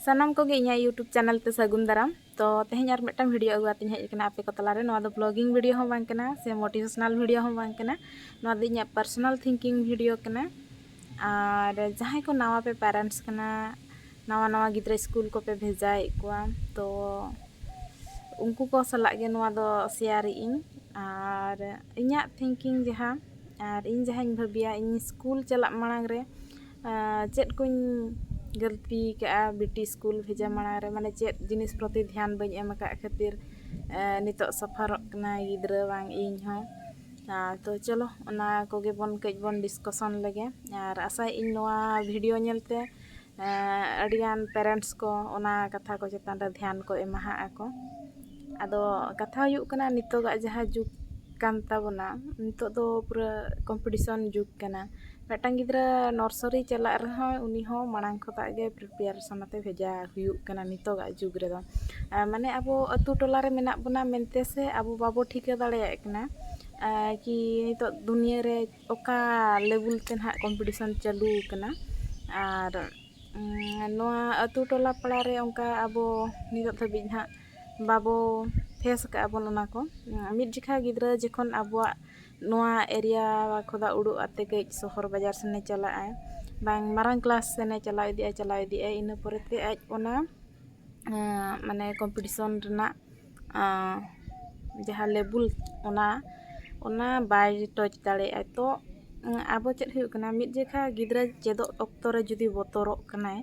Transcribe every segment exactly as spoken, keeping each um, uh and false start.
ᱥᱟᱱᱟᱢ ᱠᱚᱜᱮ ᱤᱧᱟᱹᱜ YouTube channel ᱛᱮ ᱥᱟᱹᱜᱩᱱ ᱫᱟᱨᱟᱢ᱾ ᱛᱚ ᱛᱮᱦᱮᱧ ᱟᱨ ᱢᱤᱫᱴᱟᱝ video ᱟᱹᱜᱩ ᱠᱟᱛᱮᱧ ᱦᱮᱡ ᱟᱠᱟᱱᱟ ᱟᱯᱮ ᱠᱚ ᱛᱟᱞᱟᱨᱮ᱾ ᱱᱚᱣᱟ ᱫᱚ vlogging video ᱦᱚᱸ ᱵᱟᱝ ᱠᱟᱱᱟ ᱥᱮ motivational video ᱦᱚᱸ ᱵᱟᱝ ᱠᱟᱱᱟ, ᱱᱚᱣᱟ ᱫᱚ ᱤᱧᱟᱹᱜ personal thinking video ᱠᱟᱱᱟ᱾ ᱟᱨ ᱡᱟᱦᱟᱸᱭ ᱠᱚ ᱱᱟᱣᱟ ᱯᱮ parents ᱠᱟᱱᱟ, ᱱᱟᱣᱟ ᱱᱟᱣᱟ ᱜᱤᱫᱽᱨᱟᱹ ᱥᱠᱩᱞ ᱠᱚᱯᱮ ᱵᱷᱮᱡᱟᱭᱮᱫ ᱠᱚᱣᱟ, ᱛᱚ ᱩᱱᱠᱩ ᱠᱚ ᱥᱟᱞᱟᱜ ᱜᱮ ᱱᱚᱣᱟ ᱫᱚ share ᱮᱫ ᱟᱹᱧ᱾ ᱟᱨ ᱤᱧᱟᱹᱜ thinking ᱡᱟᱦᱟᱸ, ᱟᱨ ᱤᱧ ᱡᱟᱦᱟᱸᱧ ᱵᱷᱟᱹᱵᱤᱭᱟ, ᱤᱧ ᱥᱠᱩᱞ ᱪᱟᱞᱟᱜ ᱢᱟᱲᱟᱝ ᱨᱮ ᱟᱨ ᱪᱮᱫ ᱠᱚᱧ ᱜᱟᱹᱞᱛᱤ ᱠᱟᱜᱼᱟ ᱵᱤᱴᱤ ᱥᱠᱩᱞ ᱵᱷᱮᱡᱟ ᱢᱟᱲᱟᱝ ᱨᱮ, ᱢᱟᱱᱮ ᱪᱮᱫ ᱡᱤᱱᱤᱥ ᱯᱨᱚᱛᱤ ᱫᱷᱮᱭᱟᱱ ᱵᱟᱹᱧ ᱮᱢ ᱟᱠᱟᱫ ᱠᱷᱟᱹᱛᱤᱨ ᱟᱨ ᱱᱤᱛᱚᱜ sufferᱚᱜ ᱠᱟᱱᱟᱭ ᱜᱤᱫᱽᱨᱟᱹ ᱵᱟᱝ ᱤᱧ ᱦᱚᱸ᱾ ᱟᱨ ᱛᱚ ᱪᱚᱞᱚ ᱚᱱᱟ ᱠᱚᱜᱮ ᱵᱚᱱ ᱠᱟᱹᱡ ᱵᱚᱱ discussion ᱞᱮᱜᱮ᱾ ᱟᱨ ᱟᱥᱟᱭᱮᱫ ᱟᱹᱧ ᱱᱚᱣᱟ video ᱧᱮᱞᱛᱮ ᱟᱨ ᱟᱹᱰᱤᱜᱟᱱ parents ᱠᱚ ᱚᱱᱟ ᱠᱟᱛᱷᱟ ᱠᱚ ᱪᱮᱛᱟᱱ ᱨᱮ ᱫᱷᱮᱭᱟᱱ ᱠᱚ ᱮᱢᱟᱦᱟᱜ ᱟᱠᱚ᱾ ᱟᱫᱚ ᱠᱟᱛᱷᱟ ᱦᱩᱭᱩᱜ ᱠᱟᱱᱟ, ᱱᱤᱛᱚᱜᱟᱜ ᱡᱟᱦᱟᱸ ᱡᱩᱜᱽ ᱠᱟᱱ ᱛᱟᱵᱚᱱᱟ, ᱱᱤᱛᱚᱜ ᱫᱚ ᱯᱩᱨᱟᱹ competition ᱡᱩᱜᱽ ᱠᱟᱱᱟ᱾ ᱢᱤᱫᱴᱟᱝ ᱜᱤᱫᱽᱨᱟᱹ nursery ᱪᱟᱞᱟᱜ ᱨᱮᱦᱚᱸ ᱩᱱᱤ ᱦᱚᱸ ᱢᱟᱲᱟᱝ ᱠᱷᱚᱱᱟᱜ ᱜᱮ preparation ᱟᱛᱮ ᱵᱷᱮᱡᱟ ᱦᱩᱭᱩᱜ ᱠᱟᱱᱟ ᱱᱤᱛᱚᱜᱟᱜ ᱡᱩᱜᱽ ᱨᱮᱫᱚ᱾ ᱟᱨ ᱢᱟᱱᱮ ᱟᱵᱚ ᱟᱹᱛᱩ ᱴᱚᱞᱟ ᱨᱮ ᱢᱮᱱᱟᱜ ᱵᱚᱱᱟ ᱢᱮᱱᱛᱮ ᱥᱮ ᱟᱵᱚ ᱵᱟᱵᱚ ᱴᱷᱤᱠᱟᱹ ᱫᱟᱲᱮᱭᱟᱜ ᱠᱟᱱᱟ ᱟᱨ ᱠᱤ ᱱᱤᱛᱚᱜ ᱫᱩᱱᱤᱭᱟᱹ ᱨᱮ ᱚᱠᱟ level ᱛᱮ ᱱᱟᱦᱟᱜ competition ᱪᱟᱹᱞᱩ ᱟᱠᱟᱱᱟ᱾ ᱟᱨ ᱩᱸ, ᱱᱚᱣᱟ ᱟᱹᱛᱩ ᱴᱚᱞᱟ ᱯᱟᱲᱟ ᱨᱮ ᱚᱱᱠᱟ ᱟᱵᱚ ᱱᱤᱛᱚᱜ ᱫᱷᱟᱹᱵᱤᱡ ᱱᱟᱦᱟᱜ ᱵᱟᱵᱚ face ᱟᱠᱟᱫᱼᱟ ᱵᱚᱱ ᱚᱱᱟ ᱠᱚ᱾ ᱩᱸ, ᱢᱤᱫ ᱡᱚᱠᱷᱟ ᱜᱤᱫᱽᱨᱟᱹ ᱡᱚᱠᱷᱚᱱ ᱟᱵᱚᱣᱟᱜ ᱱᱚᱣᱟ area ᱠᱷᱚᱱᱟᱜ ᱩᱰᱩᱠ ᱟᱛᱮ ᱠᱟᱹᱡ ᱥᱚᱦᱚᱨ ᱵᱟᱡᱟᱨ ᱥᱮᱱᱮ ᱪᱟᱞᱟᱜᱼᱟᱭ, ᱵᱟᱝ ᱢᱟᱨᱟᱝ class ᱥᱮᱱᱮ ᱪᱟᱞᱟᱣ ᱤᱫᱤᱜᱼᱟ, ᱪᱟᱞᱟᱣ ᱤᱫᱤᱜᱼᱟᱭ, ᱤᱱᱟᱹ ᱯᱚᱨᱮᱛᱮ ᱟᱡ ᱚᱱᱟ ᱟᱸ, ᱢᱟᱱᱮ competition ᱨᱮᱱᱟᱜ, ᱟᱸ, ᱡᱟᱦᱟᱸ level, ᱚᱱᱟ, ᱚᱱᱟ ᱵᱟᱭ touch ᱫᱟᱲᱮᱭᱟᱜᱼᱟ᱾ ᱛᱚ, ᱩᱸ, ᱟᱵᱚ ᱪᱮᱫ ᱦᱩᱭᱩᱜ ᱠᱟᱱᱟ, ᱢᱤᱫ ᱡᱚᱠᱷᱟ ᱜᱤᱫᱽᱨᱟᱹ ᱪᱮᱫᱚᱜ ᱚᱠᱛᱚ ᱨᱮ ᱡᱩᱫᱤ ᱵᱚᱛᱚᱨᱚᱜ ᱠᱟᱱᱟᱭ,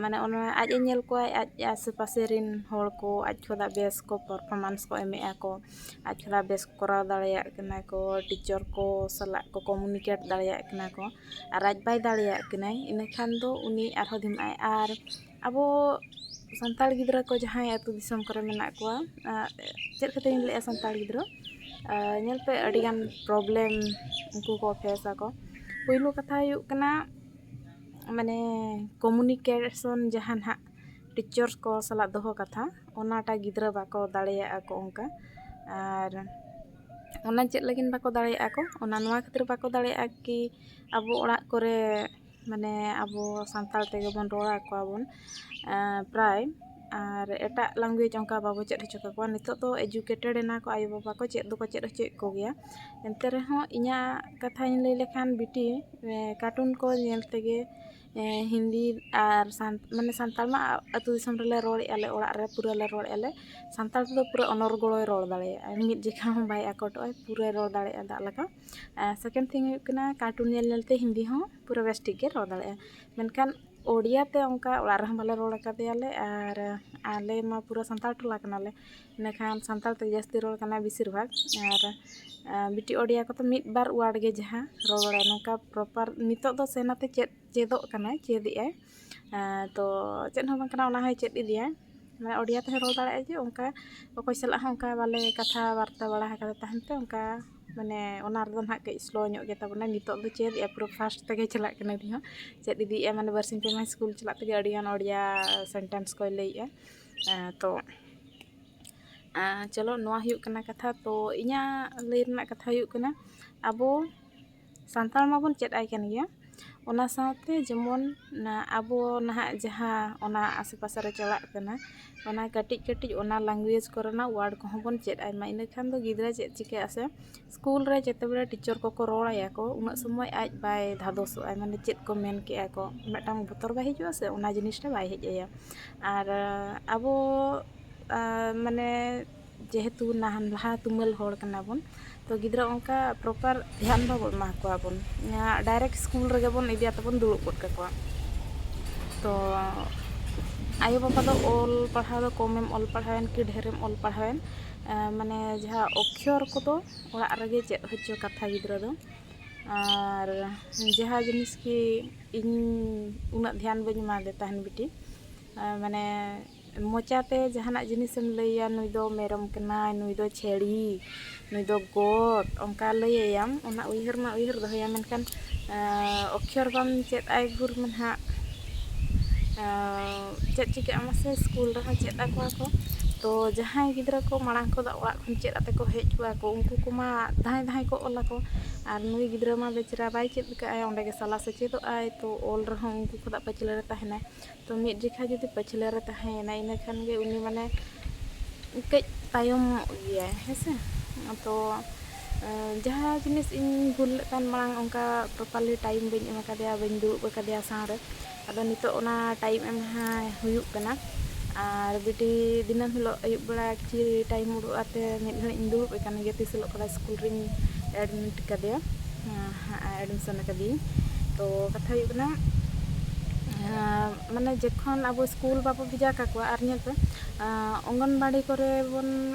ᱢᱟᱱᱮ ᱚᱱᱟ ᱟᱡ ᱮ ᱧᱮᱞ ᱠᱚᱣᱟᱭ, ᱟᱡ ᱟᱥᱮ ᱯᱟᱥᱮ ᱨᱮᱱ ᱦᱚᱲ ᱠᱚ ᱟᱡ ᱠᱷᱚᱱᱟᱜ ᱵᱮᱥ ᱠᱚ performance ᱠᱚ ᱮᱢᱮᱜᱼᱟ ᱠᱚ, ᱟᱡ ᱠᱷᱚᱱᱟᱜ ᱵᱮᱥ ᱠᱚᱨᱟᱣ ᱫᱟᱲᱮᱭᱟᱜ ᱠᱟᱱᱟ ᱠᱚ, teacher ᱠᱚ ᱥᱟᱞᱟᱜ ᱠᱚ communicate ᱫᱟᱲᱮᱭᱟᱜ ᱠᱟᱱᱟ ᱠᱚ, ᱟᱨ ᱟᱡ ᱵᱟᱭ ᱫᱟᱲᱮᱭᱟᱜ ᱠᱟᱱᱟᱭ, ᱤᱱᱟᱹᱠᱷᱟᱱ ᱫᱚ ᱩᱱᱤ ᱟᱨᱦᱚᱸ ᱫᱷᱤᱢᱟᱹᱜᱼᱟᱭ᱾ ᱟᱨ ᱟᱵᱚ ᱥᱟᱱᱛᱟᱲ ᱜᱤᱫᱽᱨᱟᱹ ᱠᱚ ᱡᱟᱦᱟᱸᱭ ᱟᱹᱛᱩ ᱫᱤᱥᱚᱢ ᱠᱚᱨᱮ ᱢᱮᱱᱟᱜ ᱠᱚᱣᱟ, ᱟᱸ, ᱪᱮᱫ ᱠᱷᱟᱹᱛᱤᱨᱤᱧ ᱞᱟᱹᱭᱮᱜᱼᱟ ᱥᱟᱱᱛᱟᱲ ᱜᱤᱫᱽᱨᱟᱹ? ᱟᱸ, ᱧᱮᱞ ᱯᱮ, ᱟᱹᱰᱤᱜᱟᱱ problem ᱩᱱᱠᱩ ᱠᱚ face ᱟᱠᱚ᱾ ᱯᱩᱭᱞᱩ ᱠᱟᱛᱷᱟ ᱦᱩᱭᱩᱜ ᱠᱟᱱᱟ, ᱢᱟᱱᱮ communication ᱡᱟᱦᱟᱸ ᱱᱟᱦᱟᱜ teachers ᱠᱚ ᱥᱟᱞᱟᱜ ᱫᱚᱦᱚ ᱠᱟᱛᱷᱟ, ᱚᱱᱟᱴᱟᱜ ᱜᱤᱫᱽᱨᱟᱹ ᱵᱟᱠᱚ ᱫᱟᱲᱮᱭᱟᱜᱼᱟ ᱠᱚ ᱚᱱᱠᱟ᱾ ᱟᱨ ᱚᱱᱟ ᱪᱮᱫ ᱞᱟᱹᱜᱤᱫ ᱵᱟᱠᱚ ᱫᱟᱲᱮᱭᱟᱜᱼᱟ ᱠᱚ? ᱚᱱᱟ ᱱᱚᱣᱟ ᱠᱷᱟᱹᱛᱤᱨ ᱵᱟᱠᱚ ᱫᱟᱲᱮᱭᱟᱜᱼᱟ ᱠᱤ ᱟᱵᱚ ᱚᱲᱟᱜ ᱠᱚᱨᱮ ᱢᱟᱱᱮ ᱟᱵᱚ ᱥᱟᱱᱛᱟᱲ ᱛᱮᱜᱮ ᱵᱚᱱ ᱨᱚᱲ ᱟᱠᱚᱣᱟ ᱵᱚᱱ ᱯᱨᱟᱭ᱾ ᱟᱨ ᱮᱴᱟᱜ language ᱚᱱᱠᱟ ᱵᱟᱵᱚ ᱪᱮᱫ ᱦᱚᱪᱚ ᱠᱟᱠᱚᱣᱟ᱾ ᱱᱤᱛᱚᱜ ᱫᱚ educated ᱮᱱᱟ ᱠᱚ ᱟᱭᱳᱼᱵᱟᱵᱟ ᱠᱚ, ᱪᱮᱫ ᱫᱚᱠᱚ ᱪᱮᱫ ᱦᱚᱪᱚᱭᱮᱫ ᱠᱚᱜᱮᱭᱟ᱾ ᱮᱱᱛᱮ ᱨᱮᱦᱚᱸ ᱤᱧᱟᱹᱜ ᱠᱟᱛᱷᱟᱧ ᱞᱟᱹᱭ ᱞᱮᱠᱷᱟᱱ ᱵᱤᱴᱤ, ᱠᱟᱨᱴᱩᱱ ᱠᱚ ᱧᱮᱞ ᱛᱮᱜᱮ ᱦᱤᱱᱫᱤ ᱟᱨ ᱥᱟᱱ ᱢᱟᱱᱮ ᱥᱟᱱᱛᱟᱲ ᱢᱟ ᱟᱹᱛᱩ ᱫᱤᱥᱚᱢ ᱨᱮᱞᱮ ᱨᱚᱲᱮᱫ ᱟᱞᱮ, ᱚᱲᱟᱜ ᱨᱮ ᱯᱩᱨᱟᱹ ᱞᱮ ᱨᱚᱲᱮᱫ ᱟᱞᱮ᱾ ᱥᱟᱱᱛᱟᱲ ᱛᱮᱫᱚ ᱯᱩᱨᱟᱹ ᱚᱱᱚᱨᱜᱚᱲᱚᱭ ᱨᱚᱲ ᱫᱟᱲᱮᱭᱟᱜᱼᱟ, ᱢᱤᱫ ᱡᱚᱠᱷᱟ ᱦᱚᱸ ᱵᱟᱭ ᱟᱠᱚᱴᱚᱜᱼᱟ, ᱯᱩᱨᱟᱹᱭ ᱨᱚᱲ ᱫᱟᱲᱮᱭᱟᱜᱼᱟ ᱫᱟᱜ ᱞᱮᱠᱟ᱾ Second thing ᱦᱩᱭᱩᱜ ᱠᱟᱱᱟ, ᱠᱟᱨᱴᱩᱱ ᱧᱮᱞ ᱧᱮᱞᱛᱮ ᱦᱤᱱᱫᱤ ᱦᱚᱸ ᱯᱩᱨᱟᱹ ᱵᱮᱥ ᱴᱷᱤᱠ ᱜᱮ ᱨᱚᱲ ᱫᱟᱲᱮᱭᱟᱜᱼᱟ᱾ ᱢᱮᱱᱠᱷᱟᱱ ᱳᱰᱤᱭᱟ ᱛᱮ ᱚᱱᱠᱟ ᱚᱲᱟᱜ ᱨᱮᱦᱚᱸ ᱵᱟᱞᱮ ᱨᱚᱲ ᱟᱠᱟᱫᱮᱭᱟᱞᱮ, ᱟᱨ ᱟᱞᱮ ᱢᱟ ᱯᱩᱨᱟᱹ ᱥᱟᱱᱛᱟᱲ ᱴᱚᱞᱟ ᱠᱟᱱᱟᱞᱮ, ᱤᱱᱟᱹᱠᱷᱟᱱ ᱥᱟᱱᱛᱟᱲ ᱛᱮ ᱡᱟᱹᱥᱛᱤ ᱨᱚᱲ ᱠᱟᱱᱟ ᱵᱮᱥᱤᱨ ᱵᱷᱟᱜᱽ᱾ ᱟᱨ ᱵᱤᱴᱤ ᱳᱰᱤᱭᱟ ᱠᱚᱫᱚ ᱢᱤᱫ ᱵᱟᱨ word ᱜᱮ ᱡᱟᱦᱟᱸ ᱨᱚᱲ ᱵᱟᱲᱟᱭᱟ, ᱱᱚᱝᱠᱟ proper ᱱᱤᱛᱚᱜ ᱫᱚ ᱥᱮᱱᱟᱛᱮ ᱪᱮᱫ ᱪᱮᱫᱚᱜ ᱠᱟᱱᱟᱭ, ᱪᱮᱫ ᱮᱫ ᱟᱭ᱾ ᱛᱚ ᱪᱮᱫ ᱦᱚᱸ ᱵᱟᱝ ᱠᱟᱱᱟ, ᱚᱱᱟ ᱦᱚᱸᱭ ᱪᱮᱫ ᱤᱫᱤᱭᱟᱭ᱾ ᱢᱟᱱᱮ ᱳᱰᱤᱭᱟ ᱛᱮᱦᱚᱸ ᱨᱚᱲ ᱫᱟᱲᱮᱭᱟᱜᱼᱟ ᱡᱮ, ᱚᱱᱠᱟ ᱚᱠᱚᱭ ᱥᱟᱞᱟᱜ ᱦᱚᱸ ᱚᱱᱠᱟ ᱵᱟᱞᱮ ᱠᱟᱛᱷᱟ ᱵᱟᱨᱛᱟ ᱵᱟᱲᱟ ᱟᱠᱟᱫᱟ ᱛᱟᱦᱮᱱ ᱛᱮ, ᱚᱱᱠᱟ ᱢᱟᱱᱮ ᱚᱱᱟ ᱨᱮᱫᱚ ᱱᱟᱦᱟᱜ ᱠᱟᱹᱡ slow ᱧᱚᱜ ᱜᱮᱛᱟ ᱵᱚᱱᱟ᱾ ᱱᱤᱛᱚᱜ ᱫᱚ ᱪᱮᱫ ᱮᱫᱼᱟ, ᱯᱩᱨᱟᱹ fast ᱛᱮᱜᱮ ᱪᱟᱞᱟᱜ ᱠᱟᱱᱟ ᱩᱱᱤ ᱦᱚᱸ᱾ ᱪᱮᱫ ᱤᱫᱤᱭᱮᱫᱼᱟ, ᱢᱟᱱᱮ ᱵᱟᱨᱥᱤᱧ ᱯᱮ ᱢᱟᱦᱟ ᱥᱠᱩᱞ ᱪᱟᱞᱟᱜ ᱛᱮᱜᱮ ᱟᱹᱰᱤᱜᱟᱱ ᱳᱰᱤᱭᱟ sentence ᱠᱚᱭ ᱞᱟᱹᱭᱮᱫᱼᱟ᱾ ᱛᱚ ᱪᱚᱞᱚ, ᱱᱚᱣᱟ ᱦᱩᱭᱩᱜ ᱠᱟᱱᱟ ᱠᱟᱛᱷᱟ᱾ ᱛᱚ ᱤᱧᱟᱹᱜ ᱞᱟᱹᱭ ᱨᱮᱱᱟᱜ ᱠᱟᱛᱷᱟ ᱦᱩᱭᱩᱜ ᱠᱟᱱᱟ, ᱟᱵᱚ ᱥᱟᱱᱛᱟᱲ ᱢᱟᱵᱚᱱ ᱪᱮᱫ ᱟᱭ ᱠᱟᱱ ᱜᱮᱭᱟ, ᱚᱱᱟ ᱥᱟᱶᱛᱮ ᱡᱮᱢᱚᱱ ᱟᱵᱚ ᱱᱟᱦᱟᱜ ᱡᱟᱦᱟᱸ ᱚᱱᱟ ᱟᱥᱮ ᱯᱟᱥᱮ ᱨᱮ ᱪᱟᱞᱟᱜ ᱠᱟᱱᱟ, ᱚᱱᱟ ᱠᱟᱹᱴᱤᱡ ᱠᱟᱹᱴᱤᱡ ᱚᱱᱟ language ᱠᱚᱨᱮᱱᱟᱜ word ᱠᱚᱦᱚᱸ ᱵᱚᱱ ᱪᱮᱫ ᱟᱭ ᱢᱟ᱾ ᱤᱱᱟᱹᱠᱷᱟᱱ ᱫᱚ ᱜᱤᱫᱽᱨᱟᱹ ᱪᱮᱫ ᱪᱤᱠᱟᱹᱜᱼᱟ ᱥᱮ, ᱥᱠᱩᱞ ᱨᱮ ᱡᱮᱛᱮ ᱵᱮᱲᱟ teacher ᱠᱚᱠᱚ ᱨᱚᱲ ᱟᱭᱟ ᱠᱚ, ᱩᱱᱟᱹᱜ ᱥᱚᱢᱚᱭ ᱟᱡ ᱵᱟᱭ ᱫᱷᱟᱫᱚᱥᱚᱜᱼᱟ, ᱢᱟᱱᱮ ᱪᱮᱫ ᱠᱚ ᱢᱮᱱ ᱠᱮᱜᱼᱟ ᱠᱚ, ᱢᱤᱫᱴᱟᱝ ᱵᱚᱛᱚᱨ ᱵᱟᱭ ᱦᱤᱡᱩᱜᱼᱟ ᱥᱮ, ᱚᱱᱟ ᱡᱤᱱᱤᱥᱴᱟ ᱵᱟᱭ ᱦᱮᱡ ᱟᱭᱟ᱾ ᱟᱨ ᱟᱵᱚ ᱢᱟᱱᱮ ᱡᱮᱦᱮᱛᱩ ᱱᱟᱦᱟᱱ ᱞᱟᱦᱟ ᱛᱩᱢᱟᱹᱞ ᱦᱚᱲ ᱠᱟᱱᱟ ᱵᱚᱱ, ᱛᱚ ᱜᱤᱫᱽᱨᱟᱹ ᱚᱱᱠᱟ proper ᱫᱷᱮᱭᱟᱱ ᱵᱟᱵᱚ ᱮᱢᱟ ᱠᱚᱣᱟ ᱵᱚᱱ, direct ᱥᱠᱩᱞ ᱨᱮᱜᱮ ᱵᱚᱱ ᱤᱫᱤᱭᱟ ᱛᱮᱵᱚᱱ ᱫᱩᱲᱩᱵ ᱜᱚᱫ ᱠᱟᱠᱚᱣᱟ᱾ ᱛᱚ ᱟᱭᱳᱼᱵᱟᱵᱟ ᱫᱚ ᱚᱞ ᱯᱟᱲᱦᱟᱣ ᱫᱚ ᱠᱚᱢᱮᱢ ᱚᱞ ᱯᱟᱲᱦᱟᱣᱮᱱ ᱠᱤ ᱰᱷᱮᱨᱮᱢ ᱚᱞ ᱯᱟᱲᱦᱟᱣᱮᱱ, ᱢᱟᱱᱮ ᱡᱟᱦᱟᱸ ᱚᱠᱠᱷᱚᱨ ᱠᱚᱫᱚ ᱚᱲᱟᱜ ᱨᱮᱜᱮ ᱪᱮᱫ ᱦᱚᱪᱚ ᱠᱟᱛᱷᱟ ᱜᱤᱫᱽᱨᱟᱹ ᱫᱚ᱾ ᱟᱨ ᱡᱟᱦᱟᱸ ᱡᱤᱱᱤᱥ ᱜᱮ ᱤᱧ ᱩᱱᱟᱹᱜ ᱫᱷᱮᱭᱟᱱ ᱵᱟᱹᱧ ᱮᱢᱟᱫᱮ ᱛᱟᱦᱮᱱ ᱵᱤᱴᱤ, ᱢᱟᱱᱮ ᱢᱚᱪᱟᱛᱮ ᱡᱟᱦᱟᱱᱟᱜ ᱡᱤᱱᱤᱥᱮᱢ ᱞᱟᱹᱭᱟ, ᱱᱩᱭ ᱫᱚ ᱢᱮᱨᱚᱢ ᱠᱟᱱᱟᱭ, ᱱᱩᱭ ᱫᱚ ᱪᱷᱮᱲᱤ, ᱱᱩᱭ ᱫᱚ ᱜᱚᱫ, ᱚᱱᱠᱟ ᱞᱟᱹᱭ ᱟᱭᱟᱢ, ᱚᱱᱟ ᱩᱭᱦᱟᱹᱨ ᱢᱟ ᱩᱭᱦᱟᱹᱨ ᱫᱚᱦᱚᱭᱟ, ᱢᱮᱱᱠᱷᱟᱱ ᱚᱠᱠᱷᱚᱨ ᱵᱟᱢ ᱪᱮᱫ ᱟᱭ ᱵᱷᱳᱨ ᱢᱟ ᱱᱟᱦᱟᱜ ᱪᱮᱫ ᱪᱤᱠᱟᱹᱜᱼᱟ ᱢᱟᱥᱮ? ᱥᱠᱩᱞ ᱨᱮᱦᱚᱸ ᱪᱮᱫ ᱟᱠᱚᱣᱟ ᱠᱚ, ᱛᱚ ᱡᱟᱦᱟᱸᱭ ᱜᱤᱫᱽᱨᱟᱹ ᱠᱚ ᱢᱟᱲᱟᱝ ᱠᱷᱚᱱᱟᱜ ᱚᱲᱟᱜ ᱠᱷᱚᱱ ᱪᱮᱫ ᱟᱛᱮ ᱠᱚ ᱦᱮᱡ ᱠᱚᱜᱼᱟ ᱠᱚ, ᱩᱱᱠᱩ ᱠᱚᱢᱟ ᱫᱷᱟᱸᱭ ᱫᱷᱟᱸᱭ ᱠᱚ ᱚᱞ ᱟᱠᱚ᱾ ᱟᱨ ᱱᱩᱭ ᱜᱤᱫᱽᱨᱟᱹ ᱢᱟ ᱵᱮᱪᱟᱨᱟ ᱵᱟᱭ ᱪᱮᱫ ᱠᱟᱜᱼᱟᱭ, ᱚᱸᱰᱮ ᱜᱮ ᱥᱟᱞᱟ ᱥᱮᱪᱮᱫᱚᱜ ᱟᱭ, ᱛᱚ ᱚᱞ ᱨᱮᱦᱚᱸ ᱩᱱᱠᱩ ᱠᱷᱚᱱᱟᱜ ᱯᱟᱹᱪᱷᱞᱟᱹ ᱨᱮ ᱛᱟᱦᱮᱱᱟᱭ᱾ ᱛᱚ ᱢᱤᱫ ᱡᱚᱠᱷᱟ ᱡᱩᱫᱤ ᱯᱟᱹᱪᱷᱞᱟᱹ ᱨᱮ ᱛᱟᱦᱮᱸᱭᱮᱱᱟ, ᱤᱱᱟᱹ ᱠᱷᱟᱱ ᱜᱮ ᱩᱱᱤ ᱢᱟᱱᱮ ᱠᱟᱹᱡ ᱛᱟᱭᱚᱢᱚᱜ ᱜᱮᱭᱟᱭ, ᱦᱮᱸ ᱥᱮ᱾ ᱛᱚ ᱡᱟᱦᱟᱸ ᱡᱤᱱᱤᱥ ᱤᱧ ᱵᱷᱩᱞ ᱞᱮᱫ ᱛᱟᱦᱮᱱ ᱢᱟᱲᱟᱝ, ᱚᱱᱠᱟ properly time ᱵᱟᱹᱧ ᱮᱢ ᱟᱠᱟᱫᱮᱭᱟ, ᱵᱟᱹᱧ ᱫᱩᱲᱩᱵ ᱟᱠᱟᱫᱮᱭᱟ ᱥᱟᱶ ᱨᱮ᱾ ᱟᱫᱚ ᱱᱤᱛᱚᱜ ᱚᱱᱟ time ᱮᱢ ᱦᱩᱭᱩᱜ ᱠᱟᱱᱟ᱾ ᱟᱨ ᱵᱤᱴᱤ ᱫᱤᱱᱟᱹᱢ ᱦᱤᱞᱳᱜ ᱟᱹᱭᱩᱵ ᱵᱮᱲᱟ ᱠᱤᱪᱷᱤ time ᱩᱰᱩᱠ ᱟᱛᱮ ᱢᱤᱫ ᱜᱷᱟᱹᱲᱤᱡ ᱤᱧ ᱫᱩᱲᱩᱵ ᱟᱠᱟᱱ ᱜᱮᱭᱟ, ᱛᱤᱥ ᱦᱤᱞᱳᱜ ᱠᱷᱚᱱᱟᱜ ᱥᱠᱩᱞ ᱨᱤᱧ admit ᱠᱟᱫᱮᱭᱟ, admission ᱟᱠᱟᱫᱮᱭᱟᱹᱧ᱾ ᱛᱚ ᱠᱟᱛᱷᱟ ᱦᱩᱭᱩᱜ ᱠᱟᱱᱟ, ᱢᱟᱱᱮ ᱡᱚᱠᱷᱚᱱ ᱟᱵᱚ ᱥᱠᱩᱞ ᱵᱟᱵᱚ ᱵᱷᱮᱡᱟ ᱠᱟᱠᱚᱣᱟ, ᱟᱨ ᱧᱮᱞ ᱯᱮ, ᱚᱝᱜᱚᱱᱵᱟᱲᱤ ᱠᱚᱨᱮ ᱵᱚᱱ,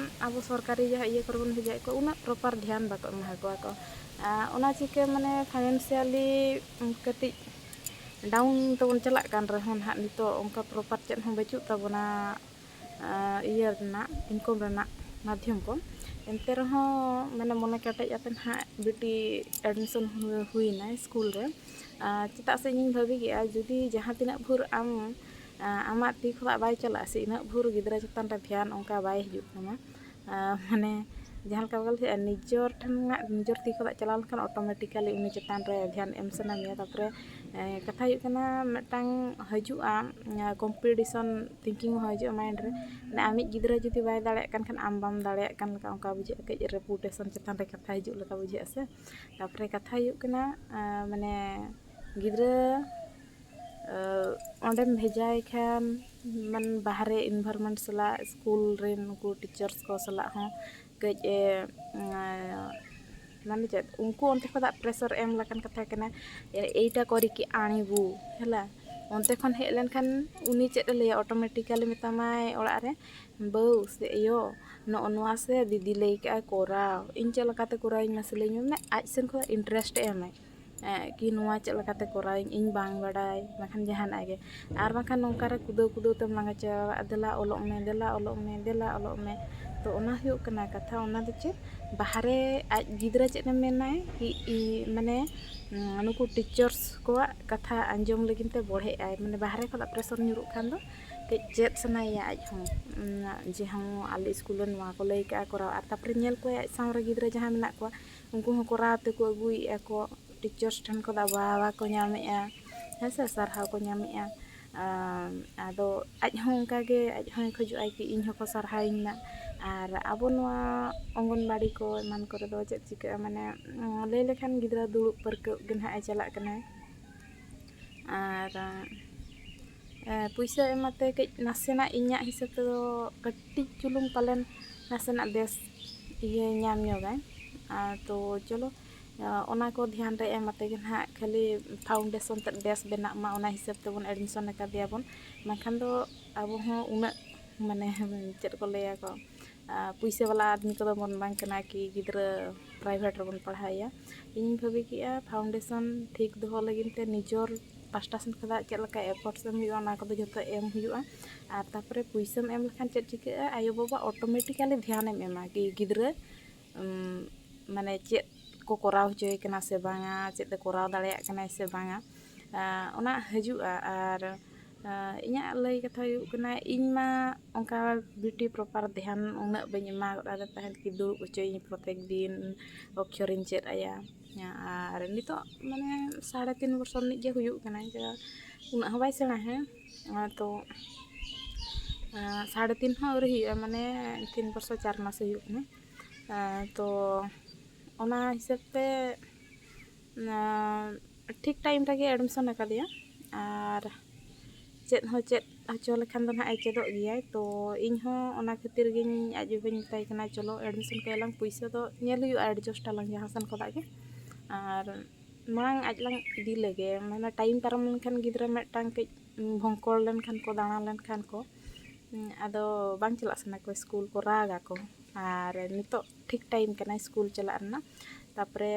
ᱟᱵᱚ ᱥᱚᱨᱠᱟᱨᱤ ᱡᱟᱦᱟᱸ ᱤᱭᱟᱹ ᱠᱚᱨᱮ ᱵᱚᱱ ᱵᱷᱮᱡᱟᱭᱮᱫ ᱠᱚᱣᱟ, ᱩᱱᱟᱹᱜ proper ᱫᱷᱮᱭᱟᱱ ᱵᱟᱠᱚ ᱮᱢᱟ ᱠᱚᱣᱟ ᱠᱚ᱾ ᱚᱱᱟ ᱪᱤᱠᱟᱹ ᱢᱟᱱᱮ financially ᱠᱟᱹᱴᱤᱡ down ᱛᱮᱵᱚᱱ ᱪᱟᱞᱟᱜ ᱠᱟᱱ ᱨᱮᱦᱚᱸ ᱱᱟᱦᱟᱜ, ᱱᱤᱛᱚᱜ ᱚᱱᱠᱟ proper ᱪᱮᱫ ᱦᱚᱸ ᱵᱟᱹᱪᱩᱜ ᱛᱟᱵᱚᱱᱟ, ᱤᱭᱟᱹ ᱨᱮᱱᱟᱜ, income ᱨᱮᱱᱟᱜ ᱢᱟᱫᱽᱫᱷᱚᱢ ᱠᱚ᱾ ᱮᱱᱛᱮ ᱨᱮᱦᱚᱸ ᱢᱟᱱᱮ ᱢᱚᱱᱮ ᱠᱮᱴᱮᱡ ᱟᱛᱮ ᱱᱟᱦᱟᱜ ᱵᱤᱴᱤ admission ᱦᱩᱭ-, ᱦᱩᱭᱱᱟᱭ ᱥᱠᱩᱞ ᱨᱮ᱾ ᱪᱮᱫᱟᱜ ᱥᱮ ᱤᱧᱤᱧ ᱵᱷᱟᱹᱵᱤ ᱠᱮᱜᱼᱟ, ᱡᱩᱫᱤ ᱡᱟᱦᱟᱸ ᱛᱤᱱᱟᱹᱜ ᱵᱷᱳᱨ ᱟᱢ, ᱟᱢᱟᱜ ᱛᱤ ᱠᱷᱚᱱᱟᱜ ᱵᱟᱭ ᱪᱟᱞᱟᱜᱼᱟ ᱥᱮ, ᱤᱱᱟᱹᱜ ᱵᱷᱳᱨ ᱜᱤᱫᱽᱨᱟᱹ ᱪᱮᱛᱟᱱ ᱨᱮ ᱫᱷᱮᱭᱟᱱ ᱚᱱᱠᱟ ᱵᱟᱭ ᱦᱤᱡᱩᱜ ᱛᱟᱢᱟ᱾ ᱢᱟᱱᱮ ᱡᱟᱦᱟᱸ ᱞᱮᱠᱟ ᱵᱚᱞᱮ ᱱᱤᱡᱮᱨ ᱴᱷᱮᱱ ᱱᱟᱜ, ᱱᱤᱡᱮᱨ ᱛᱤ ᱠᱷᱚᱱᱟᱜ ᱪᱟᱞᱟᱣ ᱞᱮᱱᱠᱷᱟᱱ automatically ᱩᱱᱤ ᱪᱮᱛᱟᱱ ᱨᱮ ᱫᱷᱮᱭᱟᱱ ᱮᱢ ᱥᱟᱱᱟ ᱢᱮᱭᱟ᱾ ᱛᱟᱨᱯᱚᱨᱮ ᱠᱟᱛᱷᱟ ᱦᱩᱭᱩᱜ ᱠᱟᱱᱟ, ᱢᱤᱫᱴᱟᱝ ᱦᱤᱡᱩᱜᱼᱟ, competition thinking ᱦᱚᱸ ᱦᱤᱡᱩᱜᱼᱟ mind ᱨᱮ᱾ ᱢᱟᱱᱮ ᱟᱢᱤᱡ ᱜᱤᱫᱽᱨᱟᱹ ᱡᱩᱫᱤ ᱵᱟᱭ ᱫᱟᱲᱮᱭᱟᱜ ᱠᱟᱱ ᱠᱷᱟᱱ, ᱟᱢ ᱵᱟᱢ ᱫᱟᱲᱮᱭᱟᱜ ᱠᱟᱱ ᱞᱮᱠᱟ ᱚᱱᱠᱟ ᱵᱩᱡᱷᱟᱹᱜᱼᱟ, ᱠᱟᱹᱡ reputation ᱪᱮᱛᱟᱱ ᱨᱮ ᱠᱟᱛᱷᱟ ᱦᱤᱡᱩᱜ ᱞᱮᱠᱟ ᱵᱩᱡᱷᱟᱹᱜᱼᱟ ᱥᱮ᱾ ᱛᱟᱨᱯᱚᱨᱮ ᱠᱟᱛᱷᱟ ᱦᱩᱭᱩᱜ ᱠᱟᱱᱟ, ᱢᱟᱱᱮ ᱜᱤᱫᱽᱨᱟᱹ ᱚᱸᱰᱮᱢ ᱵᱷᱮᱡᱟᱭ ᱠᱷᱟᱱ, ᱢᱟᱱᱮ ᱵᱟᱦᱨᱮ environment ᱥᱟᱞᱟᱜ, ᱥᱠᱩᱞ ᱨᱮᱱ ᱩᱱᱠᱩ teachers ᱠᱚ ᱥᱟᱞᱟᱜ ᱦᱚᱸ ᱠᱟᱹᱡ ᱮ, ᱢᱟᱱᱮ ᱪᱮᱫ, ᱩᱱᱠᱩ ᱚᱱᱛᱮ ᱠᱷᱚᱱᱟᱜ pressure ᱮᱢ ᱞᱮᱠᱟᱱ ᱠᱟᱛᱷᱟ ᱠᱟᱱᱟ, ᱮᱭᱴᱟ ᱠᱚᱨᱤᱠᱤ ᱟᱬᱤᱵᱩ ᱦᱮᱞᱟ᱾ ᱚᱱᱛᱮ ᱠᱷᱚᱱ ᱦᱮᱡ ᱞᱮᱱᱠᱷᱟᱱ ᱩᱱᱤ ᱪᱮᱫ ᱮ ᱞᱟᱹᱭᱟ, automatically ᱢᱮᱛᱟᱢᱟᱭ ᱚᱲᱟᱜ ᱨᱮ, "ᱵᱟᱹᱦᱩ ᱥᱮ ᱟᱭᱳ, ᱱᱚᱜᱼᱚ ᱱᱚᱣᱟ ᱥᱮ ᱫᱤᱫᱤ ᱞᱟᱹᱭ ᱠᱟᱜᱼᱟᱭ ᱠᱚᱨᱟᱣ, ᱤᱧ ᱪᱮᱫ ᱞᱮᱠᱟᱛᱮ ᱠᱚᱨᱟᱣᱤᱧ ᱢᱟᱥᱮ ᱞᱟᱹᱭᱟᱹᱧ ᱢᱮ?" ᱢᱟᱱᱮ ᱟᱡ ᱥᱮᱱ ᱠᱷᱚᱱ interest ᱮ ᱮᱢᱟᱭ᱾ ᱮᱸ, ᱠᱤ ᱱᱚᱣᱟ ᱪᱮᱫ ᱞᱮᱠᱟᱛᱮ ᱠᱚᱨᱟᱣᱤᱧ, ᱤᱧ ᱵᱟᱝ ᱵᱟᱰᱟᱭ, ᱵᱟᱠᱷᱟᱱ ᱡᱟᱦᱟᱱᱟᱜ ᱜᱮ᱾ ᱟᱨ ᱵᱟᱝᱠᱷᱟᱱ ᱱᱚᱝᱠᱟ ᱨᱮ ᱠᱩᱫᱟᱹᱣ ᱠᱩᱫᱟᱹᱣ ᱛᱮᱢ ᱞᱟᱸᱜᱟ ᱪᱟᱵᱟᱜᱼᱟ, "ᱫᱮᱞᱟ ᱚᱞᱚᱜ ᱢᱮ, ᱫᱮᱞᱟ ᱚᱞᱚᱜ ᱢᱮ, ᱫᱮᱞᱟ ᱚᱞᱚᱜ ᱢᱮ, ᱛᱚ ᱚᱱᱟ ᱦᱩᱭᱩᱜ ᱠᱟᱱᱟ ᱠᱟᱛᱷᱟ, ᱚᱱᱟ ᱫᱚ ᱪᱮᱫ, ᱵᱟᱦᱨᱮ ᱟᱡ ᱜᱤᱫᱽᱨᱟᱹ ᱪᱮᱫ ᱮ ᱢᱮᱱᱟᱭ ᱠᱤ ᱤ-, ᱢᱟᱱᱮ ᱩᱸ, ᱱᱩᱠᱩ ᱴᱤᱪᱟᱨᱥ ᱠᱚᱣᱟᱜ ᱠᱟᱛᱷᱟ ᱟᱸᱡᱚᱢ ᱞᱟᱹᱜᱤᱫ ᱛᱮ ᱵᱚᱲᱦᱮᱜ ᱟᱭ, ᱢᱟᱱᱮ ᱵᱟᱦᱨᱮ ᱠᱷᱚᱱᱟᱜ ᱯᱨᱮᱥᱚᱨ ᱧᱩᱨᱩᱜ ᱠᱷᱟᱱ ᱫᱚ ᱠᱟᱹᱡ ᱪᱮᱫ ᱥᱟᱱᱟᱭᱮᱭᱟ ᱟᱡ ᱦᱚᱸ, ᱩᱸ, ᱡᱮ ᱦᱚᱸ ᱟᱞᱮ ᱥᱠᱩᱞ ᱨᱮ ᱱᱚᱣᱟ ᱠᱚ ᱞᱟᱹᱭ ᱠᱟᱜᱼᱟ ᱠᱚᱨᱟᱣ, ᱟᱨ ᱛᱟᱨᱯᱚᱨᱮ ᱧᱮᱞ ᱠᱚᱣᱟᱭ ᱟᱡ ᱥᱟᱶ ᱨᱮ ᱜᱤᱫᱽᱨᱟᱹ ᱡᱟᱦᱟᱸᱭ ᱢᱮᱱᱟᱜ ᱠᱚᱣᱟ, ᱩᱱᱠᱩ ᱦᱚᱸ ᱠᱚᱨᱟᱣ ᱛᱮᱠᱚ ᱟᱹᱜᱩᱭᱮᱫᱼᱟ ᱠᱚ, ᱴᱤᱪᱟᱨᱥ ᱴᱷᱮᱱ ᱠᱷᱚᱱ ᱵᱟᱦᱟ ᱠᱚ ᱧᱟᱢᱮᱫᱼᱟ, ᱦᱮᱸ ᱥᱮ, ᱥᱟᱨᱦᱟᱣ ᱠᱚ ᱧᱟᱢᱮᱫᱼᱟ᱾ ᱟᱢ, ᱟᱫᱚ ᱟᱡ ᱦᱚᱸ ᱚᱱᱠᱟ ᱜᱮ, ᱟᱡ ᱦᱚᱸᱭ ᱠᱷᱚᱡᱚᱜᱼᱟᱭ ᱠᱤ ᱤᱧ ᱦᱚᱸᱠᱚ ᱥᱟᱨᱦᱟᱣᱤᱧ ᱢᱟ᱾ ᱟᱨ ᱟᱵᱚ ᱱᱚᱣᱟ ᱚᱝᱜᱚᱱᱵᱟᱲᱤ ᱠᱚ ᱮᱢᱟᱱ ᱠᱚᱨᱮ ᱫᱚ ᱪᱮᱫ ᱪᱤᱠᱟᱹᱜᱼᱟ, ᱢᱟᱱᱮ, ᱩᱸ, ᱞᱟᱹᱭ ᱞᱮᱠᱷᱟᱱ ᱜᱤᱫᱽᱨᱟᱹ ᱫᱩᱲᱩᱵ ᱯᱟᱹᱨᱠᱟᱹᱣ ᱜᱮ ᱱᱟᱦᱟᱜ ᱮ ᱪᱟᱞᱟᱜ ᱠᱟᱱᱟᱭ᱾ ᱟᱨ, ᱮ, ᱯᱩᱭᱥᱟᱹ ᱮᱢ ᱟᱛᱮ ᱠᱟᱹᱡ ᱱᱟᱥᱮᱱᱟᱜ ᱤᱧᱟᱹᱜ ᱦᱤᱥᱟᱹᱵ ᱛᱮᱫᱚ ᱠᱟᱹᱴᱤᱡ ᱪᱩᱞᱩᱝ ᱯᱟᱞᱮᱱ ᱱᱟᱥᱮᱱᱟᱜ ᱵᱮᱥ ᱤᱭᱟᱹ ᱧᱟᱢ ᱧᱚᱜᱟᱭ᱾ ᱟᱨ ᱛᱚ ᱪᱚᱞᱚ, ᱮ, ᱚᱱᱟ ᱠᱚ ᱫᱷᱮᱭᱟᱱ ᱨᱮ ᱮᱢ ᱟᱛᱮ ᱜᱮ ᱱᱟᱦᱟᱜ ᱠᱷᱟᱹᱞᱤ ᱯᱷᱟᱣᱩᱱᱰᱮᱥᱚᱱ ᱛᱮᱫ ᱵᱮᱥ ᱵᱮᱱᱟᱜ ᱢᱟ, ᱚᱱᱟ ᱦᱤᱥᱟᱹᱵ ᱛᱮᱵᱚᱱ ᱮᱰᱢᱤᱥᱚᱱ ᱟᱠᱟᱫᱮᱭᱟ ᱵᱚᱱ᱾ ᱵᱟᱝᱠᱷᱟᱱ ᱫᱚ ᱟᱵᱚ ᱦᱚᱸ ᱩᱱᱟᱹᱜ, ᱢᱟᱱᱮ, ᱪᱮᱫ ᱠᱚ ᱞᱟᱹᱭᱟ ᱠᱚ, ᱟ, ᱯᱩᱭᱥᱟᱹ ᱵᱟᱞᱟ ᱟᱫᱢᱤ ᱠᱚᱫᱚ ᱵᱚᱱ ᱵᱟᱝ ᱠᱟᱱᱟ ᱠᱤ ᱜᱤᱫᱽᱨᱟᱹ ᱯᱨᱟᱭᱵᱷᱮᱴ ᱨᱮᱵᱚᱱ ᱯᱟᱲᱦᱟᱣᱮᱭᱟ᱾ ᱤᱧᱤᱧ ᱵᱷᱟᱹᱵᱤ ᱠᱮᱜᱼᱟ ᱯᱷᱟᱣᱩᱱᱰᱮᱥᱚᱱ ᱴᱷᱤᱠ ᱫᱚᱦᱚ ᱞᱟᱹᱜᱤᱫ ᱛᱮ ᱱᱤᱡᱚᱨ ᱯᱟᱥᱴᱟ ᱥᱮᱱ ᱠᱷᱚᱱᱟᱜ ᱪᱮᱫ ᱞᱮᱠᱟ ᱮᱯᱷᱚᱨᱴᱥ ᱮᱢ ᱦᱩᱭᱩᱜᱼᱟ, ᱚᱱᱟ ᱠᱚᱫᱚ ᱡᱷᱚᱛᱚ ᱮᱢ ᱦᱩᱭᱩᱜᱼᱟ᱾ ᱟᱨ ᱛᱟᱨᱯᱚᱨᱮ ᱯᱩᱭᱥᱟᱹᱢ ᱮᱢ ᱞᱮᱠᱷᱟᱱ ᱪᱮᱫ ᱪᱤᱠᱟᱹᱜᱼᱟ, ᱟᱭᱳᱼᱵᱟᱵᱟ ᱚᱴᱳᱢᱮᱴᱤᱠᱟᱞᱤ ᱫᱷᱮᱭᱟᱱᱮᱢ ᱮᱢᱟ ᱠᱤ ᱜᱤᱫᱽᱨᱟᱹ, ᱩᱢ, ᱢᱟᱱᱮ ᱪᱮᱫ ᱠᱚ ᱠᱚᱨᱟᱣ ᱦᱚᱪᱚᱭᱮ ᱠᱟᱱᱟ ᱥᱮ ᱵᱟᱝᱟ, ᱪᱮᱫ ᱮ ᱠᱚᱨᱟᱣ ᱫᱟᱲᱮᱭᱟᱜ ᱠᱟᱱᱟᱭ ᱥᱮ ᱵᱟᱝᱟ, ᱟ, ᱚᱱᱟ ᱦᱤᱡᱩᱜᱼᱟ᱾ ᱟᱨ, ᱟ, ᱤᱧᱟᱹᱜ ᱞᱟᱹᱭ ᱠᱟᱛᱷᱟ ᱦᱩᱭᱩᱜ ᱠᱟᱱᱟ, ᱤᱧ ᱢᱟ ᱚᱱᱠᱟ ᱵᱤᱭᱩᱴᱤ ᱯᱨᱚᱯᱟᱨ ᱫᱷᱮᱭᱟᱱ ᱩᱱᱟᱹᱜ ᱵᱟᱹᱧ ᱮᱢᱟ ᱜᱚᱫ ᱟᱫᱮ ᱛᱟᱦᱮᱸᱫ ᱠᱤ ᱫᱩᱲᱩᱵ ᱦᱚᱪᱚᱭᱤᱧ ᱯᱨᱚᱛᱮᱠ ᱫᱤᱱ, ᱚᱠᱠᱷᱚᱨᱤᱧ ᱪᱮᱫ ᱟᱭᱟ᱾ ᱟᱨ ᱱᱤᱛᱚᱜ ᱢᱟᱱᱮ ᱥᱟᱲᱮ ᱛᱤᱱ ᱵᱚᱪᱷᱚᱨ ᱨᱤᱱᱤᱡ ᱜᱮ ᱦᱩᱭᱩᱜ ᱠᱟᱱᱟᱭ, ᱡᱮ ᱩᱱᱟᱹᱜ ᱦᱚᱸ ᱵᱟᱭ ᱥᱮᱬᱟ ᱦᱮᱸ᱾ ᱟᱨ ᱛᱚ, ᱟᱨ ᱥᱟᱲᱮ ᱛᱤᱱ ᱦᱚᱸ ᱟᱹᱣᱨᱤ ᱦᱩᱭᱩᱜᱼᱟ, ᱢᱟᱱᱮ ᱛᱤᱱ ᱵᱚᱪᱷᱚᱨ ᱪᱟᱨ ᱢᱟᱥ ᱦᱩᱭᱩᱜ ᱠᱟᱱᱟ᱾ ᱟᱨ ᱛᱚ ᱚᱱᱟ ᱦᱤᱥᱟᱹᱵ ᱛᱮ, ᱟᱨ ᱴᱷᱤᱠ ᱴᱟᱭᱤᱢ ᱨᱮᱜᱮ ᱮᱰᱢᱤᱥᱚᱱ ᱟᱠᱟᱫᱮᱭᱟ᱾ ᱟᱨ ᱪᱮᱫ ᱦᱚᱸ ᱪᱮᱫ ᱦᱚᱪᱚ ᱞᱮᱠᱷᱟᱱ ᱫᱚ ᱱᱟᱦᱟᱜ ᱮ ᱪᱮᱫᱚᱜ ᱜᱮᱭᱟᱭ᱾ ᱛᱚ ᱤᱧ ᱦᱚᱸ ᱚᱱᱟ ᱠᱷᱟᱹᱛᱤᱨ ᱜᱤᱧ ᱟᱡ ᱵᱟᱵᱟᱧ ᱢᱮᱛᱟᱭ ᱠᱟᱱᱟ, "ᱪᱚᱞᱚ ᱮᱰᱢᱤᱥᱚᱱ ᱠᱟᱭᱟᱞᱟᱝ, ᱯᱩᱭᱥᱟᱹ ᱫᱚ ᱧᱮᱞ ᱦᱩᱭᱩᱜᱼᱟ, ᱮᱰᱡᱟᱥᱴ ᱟᱞᱟᱝ ᱡᱟᱦᱟᱸ ᱥᱮᱱ ᱠᱷᱚᱱᱟᱜ ᱜᱮ, ᱟᱨ ᱢᱟᱲᱟᱝ ᱟᱡ ᱞᱟᱝ ᱤᱫᱤ ᱞᱮᱜᱮ, ᱢᱟᱱᱮ ᱴᱟᱭᱤᱢ ᱯᱟᱨᱚᱢ ᱞᱮᱱᱠᱷᱟᱱ ᱜᱤᱫᱽᱨᱟᱹ ᱢᱤᱫᱴᱟᱝ ᱠᱟᱹᱡ ᱵᱷᱚᱝᱠᱚᱲ ᱞᱮᱱᱠᱷᱟᱱ ᱠᱚ, ᱫᱟᱬᱟ ᱞᱮᱱᱠᱷᱟᱱ ᱠᱚ, ᱟᱫᱚ ᱵᱟᱝ ᱪᱟᱞᱟᱜ ᱥᱟᱱᱟ ᱠᱚᱣᱟ ᱥᱠᱩᱞ ᱠᱚ, ᱨᱟᱜᱟ ᱠᱚ᱾ ᱟᱨ ᱱᱤᱛᱚᱜ ᱴᱷᱤᱠ ᱴᱟᱭᱤᱢ ᱠᱟᱱᱟ ᱥᱠᱩᱞ ᱪᱟᱞᱟᱜ ᱨᱮᱱᱟᱜ, ᱛᱟᱨᱯᱚᱨᱮ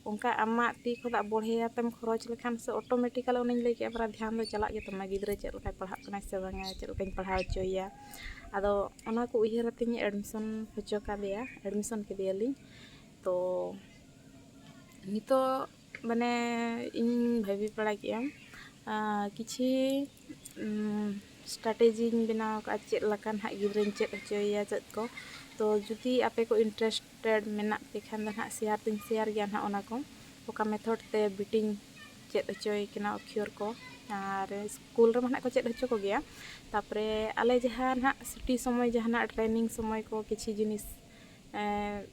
ᱚᱱᱠᱟ ᱟᱢᱟᱜ ᱛᱤ ᱠᱷᱚᱱᱟᱜ ᱵᱚᱲᱦᱮᱭᱟᱛᱮᱢ ᱠᱷᱚᱨᱚᱪ ᱞᱮᱠᱷᱟᱱ ᱥᱮ, ᱚᱴᱳᱢᱮᱴᱤᱠᱟᱞ ᱚᱱᱮᱧ ᱞᱟᱹᱭ ᱠᱮᱫ ᱯᱟᱨᱟ ᱫᱷᱮᱭᱟᱱ ᱫᱚ ᱪᱟᱞᱟᱜ ᱜᱮ ᱛᱟᱢᱟ, ᱜᱤᱫᱽᱨᱟᱹ ᱪᱮᱫ ᱞᱮᱠᱟᱭ ᱯᱟᱲᱦᱟᱜ ᱠᱟᱱᱟᱭ ᱥᱮ ᱵᱟᱝᱟ, ᱪᱮᱫ ᱞᱮᱠᱟᱧ ᱯᱟᱲᱦᱟᱣ ᱦᱚᱪᱚᱭᱮᱭᱟ᱾ ᱟᱫᱚ ᱚᱱᱟ ᱠᱚ ᱩᱭᱦᱟᱹᱨ ᱟᱛᱮᱧ ᱮᱰᱢᱤᱥᱚᱱ ᱦᱚᱪᱚ ᱠᱟᱫᱮᱭᱟ, ᱮᱰᱢᱤᱥᱚᱱ ᱠᱮᱫᱮᱭᱟᱞᱤᱧ᱾ ᱛᱚ ᱱᱤᱛᱚᱜ ᱢᱟᱱᱮ ᱤᱧ ᱵᱷᱟᱹᱵᱤ ᱵᱟᱲᱟ ᱠᱮᱜᱼᱟ, ᱟᱨ ᱠᱤᱪᱷᱤ ᱥᱴᱨᱟᱴᱮᱡᱤᱧ ᱵᱮᱱᱟᱣ ᱠᱟᱜᱼᱟ, ᱪᱮᱫ ᱞᱮᱠᱟ ᱱᱟᱦᱟᱜ ᱜᱤᱫᱽᱨᱟᱹᱧ ᱪᱮᱫ ᱦᱚᱪᱚᱭᱮᱭᱟ ᱪᱮᱫ ᱠᱚ᱾ ᱛᱚ ᱡᱩᱫᱤ ᱟᱯᱮ ᱠᱚ ᱤᱱᱴᱟᱨᱮᱥᱴᱮᱰ ᱢᱮᱱᱟᱜ ᱯᱮ ᱠᱷᱟᱱ ᱫᱚ ᱱᱟᱦᱟᱜ ᱥᱮᱭᱟᱨ ᱫᱚᱧ ᱥᱮᱭᱟᱨ ᱜᱮᱭᱟ ᱱᱟᱦᱟᱜ ᱚᱱᱟ ᱠᱚ, ᱚᱠᱟ ᱢᱮᱛᱷᱚᱰ ᱛᱮ ᱵᱤᱴᱤᱧ ᱪᱮᱫ ᱦᱚᱪᱚᱭᱮ ᱠᱟᱱᱟ ᱚᱠᱷᱤᱭᱚᱨ ᱠᱚ᱾ ᱟᱨ ᱥᱠᱩᱞ ᱨᱮᱢᱟ ᱱᱟᱦᱟᱜ ᱠᱚ ᱪᱮᱫ ᱦᱚᱪᱚ ᱠᱚᱜᱮᱭᱟ᱾ ᱛᱟᱨᱯᱚᱨᱮ ᱟᱞᱮ ᱡᱟᱦᱟᱸ ᱱᱟᱦᱟᱜ ᱥᱩᱴᱤ ᱥᱚᱢᱚᱭ ᱡᱟᱦᱟᱱᱟᱜ ᱴᱨᱮᱱᱤᱝ ᱥᱚᱢᱚᱭ ᱠᱚ ᱠᱤᱪᱷᱤ ᱡᱤᱱᱤᱥ, ᱮᱸ,